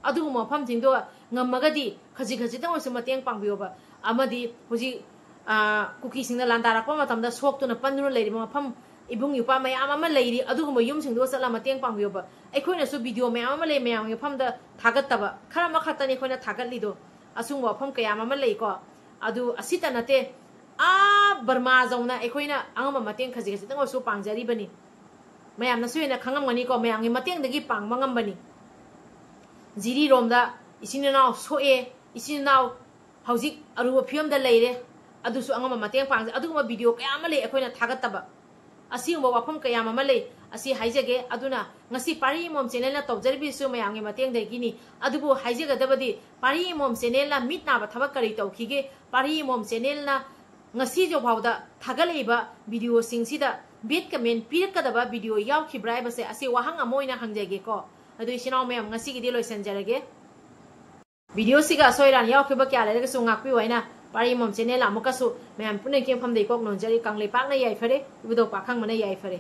ꯑꯗꯨꯒꯨꯝꯕ ꯃꯐꯝꯁꯤꯡꯗꯣ ꯉꯝꯃꯒꯗꯤ ꯈꯖꯤꯛ ꯈꯖꯤꯛꯇꯪ ꯑꯣꯏꯔꯁꯨ ꯃꯇꯦꯡ ꯄꯥꯡꯕꯤꯌꯣꯕ꯫ ꯑꯃꯗꯤ ꯍꯧꯖꯤꯛ, ꯑ, ꯀꯨꯀꯤꯁꯤꯡꯅ ꯂꯥꯟꯗꯥꯔꯛꯄ ꯃꯇꯝꯗ ꯁꯣꯛꯇꯨꯅ ꯄꯟꯗꯨꯅ ꯂꯩꯔꯤꯕ ꯃꯐꯝ, ꯏꯕꯨꯡ ꯏꯄ꯭ꯋꯥ ꯃꯌꯥꯝ ꯑꯃ ꯂꯩꯔꯤ, ꯑꯗꯨꯒꯨꯝꯕ ꯌꯨꯝꯁꯤꯡꯗꯨꯗ ꯆꯠꯂꯒ ꯃꯇꯦꯡ ꯄꯥꯡꯕꯤꯌꯣꯕ꯫ ꯑꯩꯈꯣꯏꯅꯁꯨ ꯚꯤꯗꯤꯑꯣ ꯃꯌꯥꯝ ꯑꯃ ꯂꯩ, ꯃꯌꯥꯝꯒꯤ ꯃꯐꯝꯗ ꯊꯥꯒꯠꯇꯕ ꯈꯔ ꯑꯃꯈꯛꯇꯅꯤ ꯑꯩꯈꯣꯏꯅ ꯊꯥꯒꯠꯂꯤꯗꯣ꯫ ꯑꯁꯤꯒꯨꯝꯕ ꯋꯥꯐꯝ ꯀꯌꯥ ꯑꯃ ꯂꯩꯀꯣ꯫ ꯑꯗꯨ ꯑꯁꯤꯇ ꯅꯠꯇꯦ, ꯑꯥ ꯕꯔꯃꯥ ꯌꯧꯅ ꯑꯩꯈꯣꯏꯅ ꯑꯉꯝꯕ ꯃꯇꯦꯡ ꯈꯖꯤꯛ ꯈꯖꯤꯛꯇꯪ ꯑꯣꯏꯔꯁꯨ ꯄꯥꯡꯖꯔꯤꯕꯅꯤ꯫ ꯃꯌꯥꯝꯅꯁꯨ ꯍꯦꯟꯅ ꯈꯪꯉꯝꯒꯅꯤꯀꯣ, ꯃꯌꯥꯝꯒꯤ ꯃꯇꯦꯡꯗꯒꯤ ꯄꯥꯡꯕ ꯉꯝꯕꯅꯤ꯫ ꯖꯤꯔꯤꯔꯣꯝꯗ ꯏꯆꯤꯟ ꯏꯅꯥꯎ ꯁꯣꯛꯑꯦ, ꯏꯆꯤꯟ ꯏꯅꯥꯎ ꯍꯧꯖꯤꯛ ꯑꯔꯨꯕ ꯐꯤꯕꯝꯗ ꯂꯩꯔꯦ, ꯑꯗꯨꯁꯨ ꯑꯉꯝꯕ ꯃꯇꯦꯡ ꯄꯥꯡꯖꯩ꯫ ꯑꯗꯨꯒꯨꯝꯕ ꯚꯤꯗꯤꯑꯣ ꯀꯌꯥ ꯑꯃ ꯂꯩ ꯑꯩꯈꯣꯏꯅ ꯊꯥꯒꯠꯇꯕ꯫ ꯑꯁꯤꯒꯨꯝꯕ ꯋꯥꯐꯝ ꯀꯌꯥ ꯑꯃ ꯂꯩ, ꯑꯁꯤ ꯍꯥꯏꯖꯒꯦ꯫ ꯑꯗꯨꯅ ꯉꯁꯤ ꯄꯥꯔꯤ ꯑꯃꯃꯝ ꯆꯦꯅꯦꯜꯅ ꯇꯧꯖꯔꯤꯕꯁꯤꯁꯨ ꯃꯌꯥꯝꯒꯤ ꯃꯇꯦꯡꯗꯒꯤꯅꯤ꯫ ꯑꯗꯨꯕꯨ ꯍꯥꯏꯖꯒꯗꯕꯗꯤ, ꯄꯥꯔꯤ ꯑꯃꯃꯝ ꯆꯦꯅꯦꯜꯅ ꯃꯤꯠ ꯅꯥꯕ ꯊꯕꯛ ꯀꯔꯤ ꯇꯧꯈꯤꯒꯦ? ꯄꯥꯔꯤ ꯑꯃꯃꯝ ꯆꯦꯅꯦꯜꯅ ꯉꯁꯤ ꯐꯥꯎꯗ ꯊꯥꯒꯠꯂꯛꯏꯕ ꯚꯤꯗꯤꯑꯣꯁꯤꯡꯁꯤꯗ ꯕꯦꯗ ꯀꯃꯦꯟ ꯄꯤꯔꯛꯀꯗꯕ ꯚꯤꯗꯤꯑꯣ ꯌꯥꯎꯈꯤꯕ꯭ꯔꯥ ꯍꯥꯏꯕꯁꯦ, ꯑꯁꯤ ꯋꯥꯍꯪ ꯑꯃ ꯑꯣꯏꯅ ꯍꯪꯖꯒꯦꯀꯣ꯫ ꯑꯗꯨ ꯏꯆꯤꯟ ꯏꯅꯥꯎ ꯃꯌꯥꯝ, ꯉꯁꯤꯒꯤꯗꯤ ꯂꯣꯏꯁꯤꯟꯖꯔꯒꯦ꯫ Video ꯁꯤꯒ ꯑꯁꯣꯏ ꯑꯔꯥꯟ ꯌꯥꯎꯈꯤꯕ ꯀꯌꯥ ꯂꯩꯔꯒꯁꯨ ꯉꯥꯛꯄꯤꯌꯨ ꯍꯥꯏꯅ ꯄꯥꯔꯤꯃꯣꯝ channel ꯑꯃꯨꯛꯀꯁꯨ ꯃꯌꯥꯝ ꯄꯨꯝꯅꯃꯛꯀꯤ ꯃꯐꯝꯗ ꯏꯀꯣꯛ ꯅꯣꯟꯖꯔꯤ꯫ ꯀꯪꯂꯩꯄꯥꯛꯅ ꯌꯥꯏꯐꯔꯦ, ꯏꯕꯨꯙꯧ ꯄꯥꯈꯪꯕꯅ ꯌꯥꯏꯐꯔꯦ꯫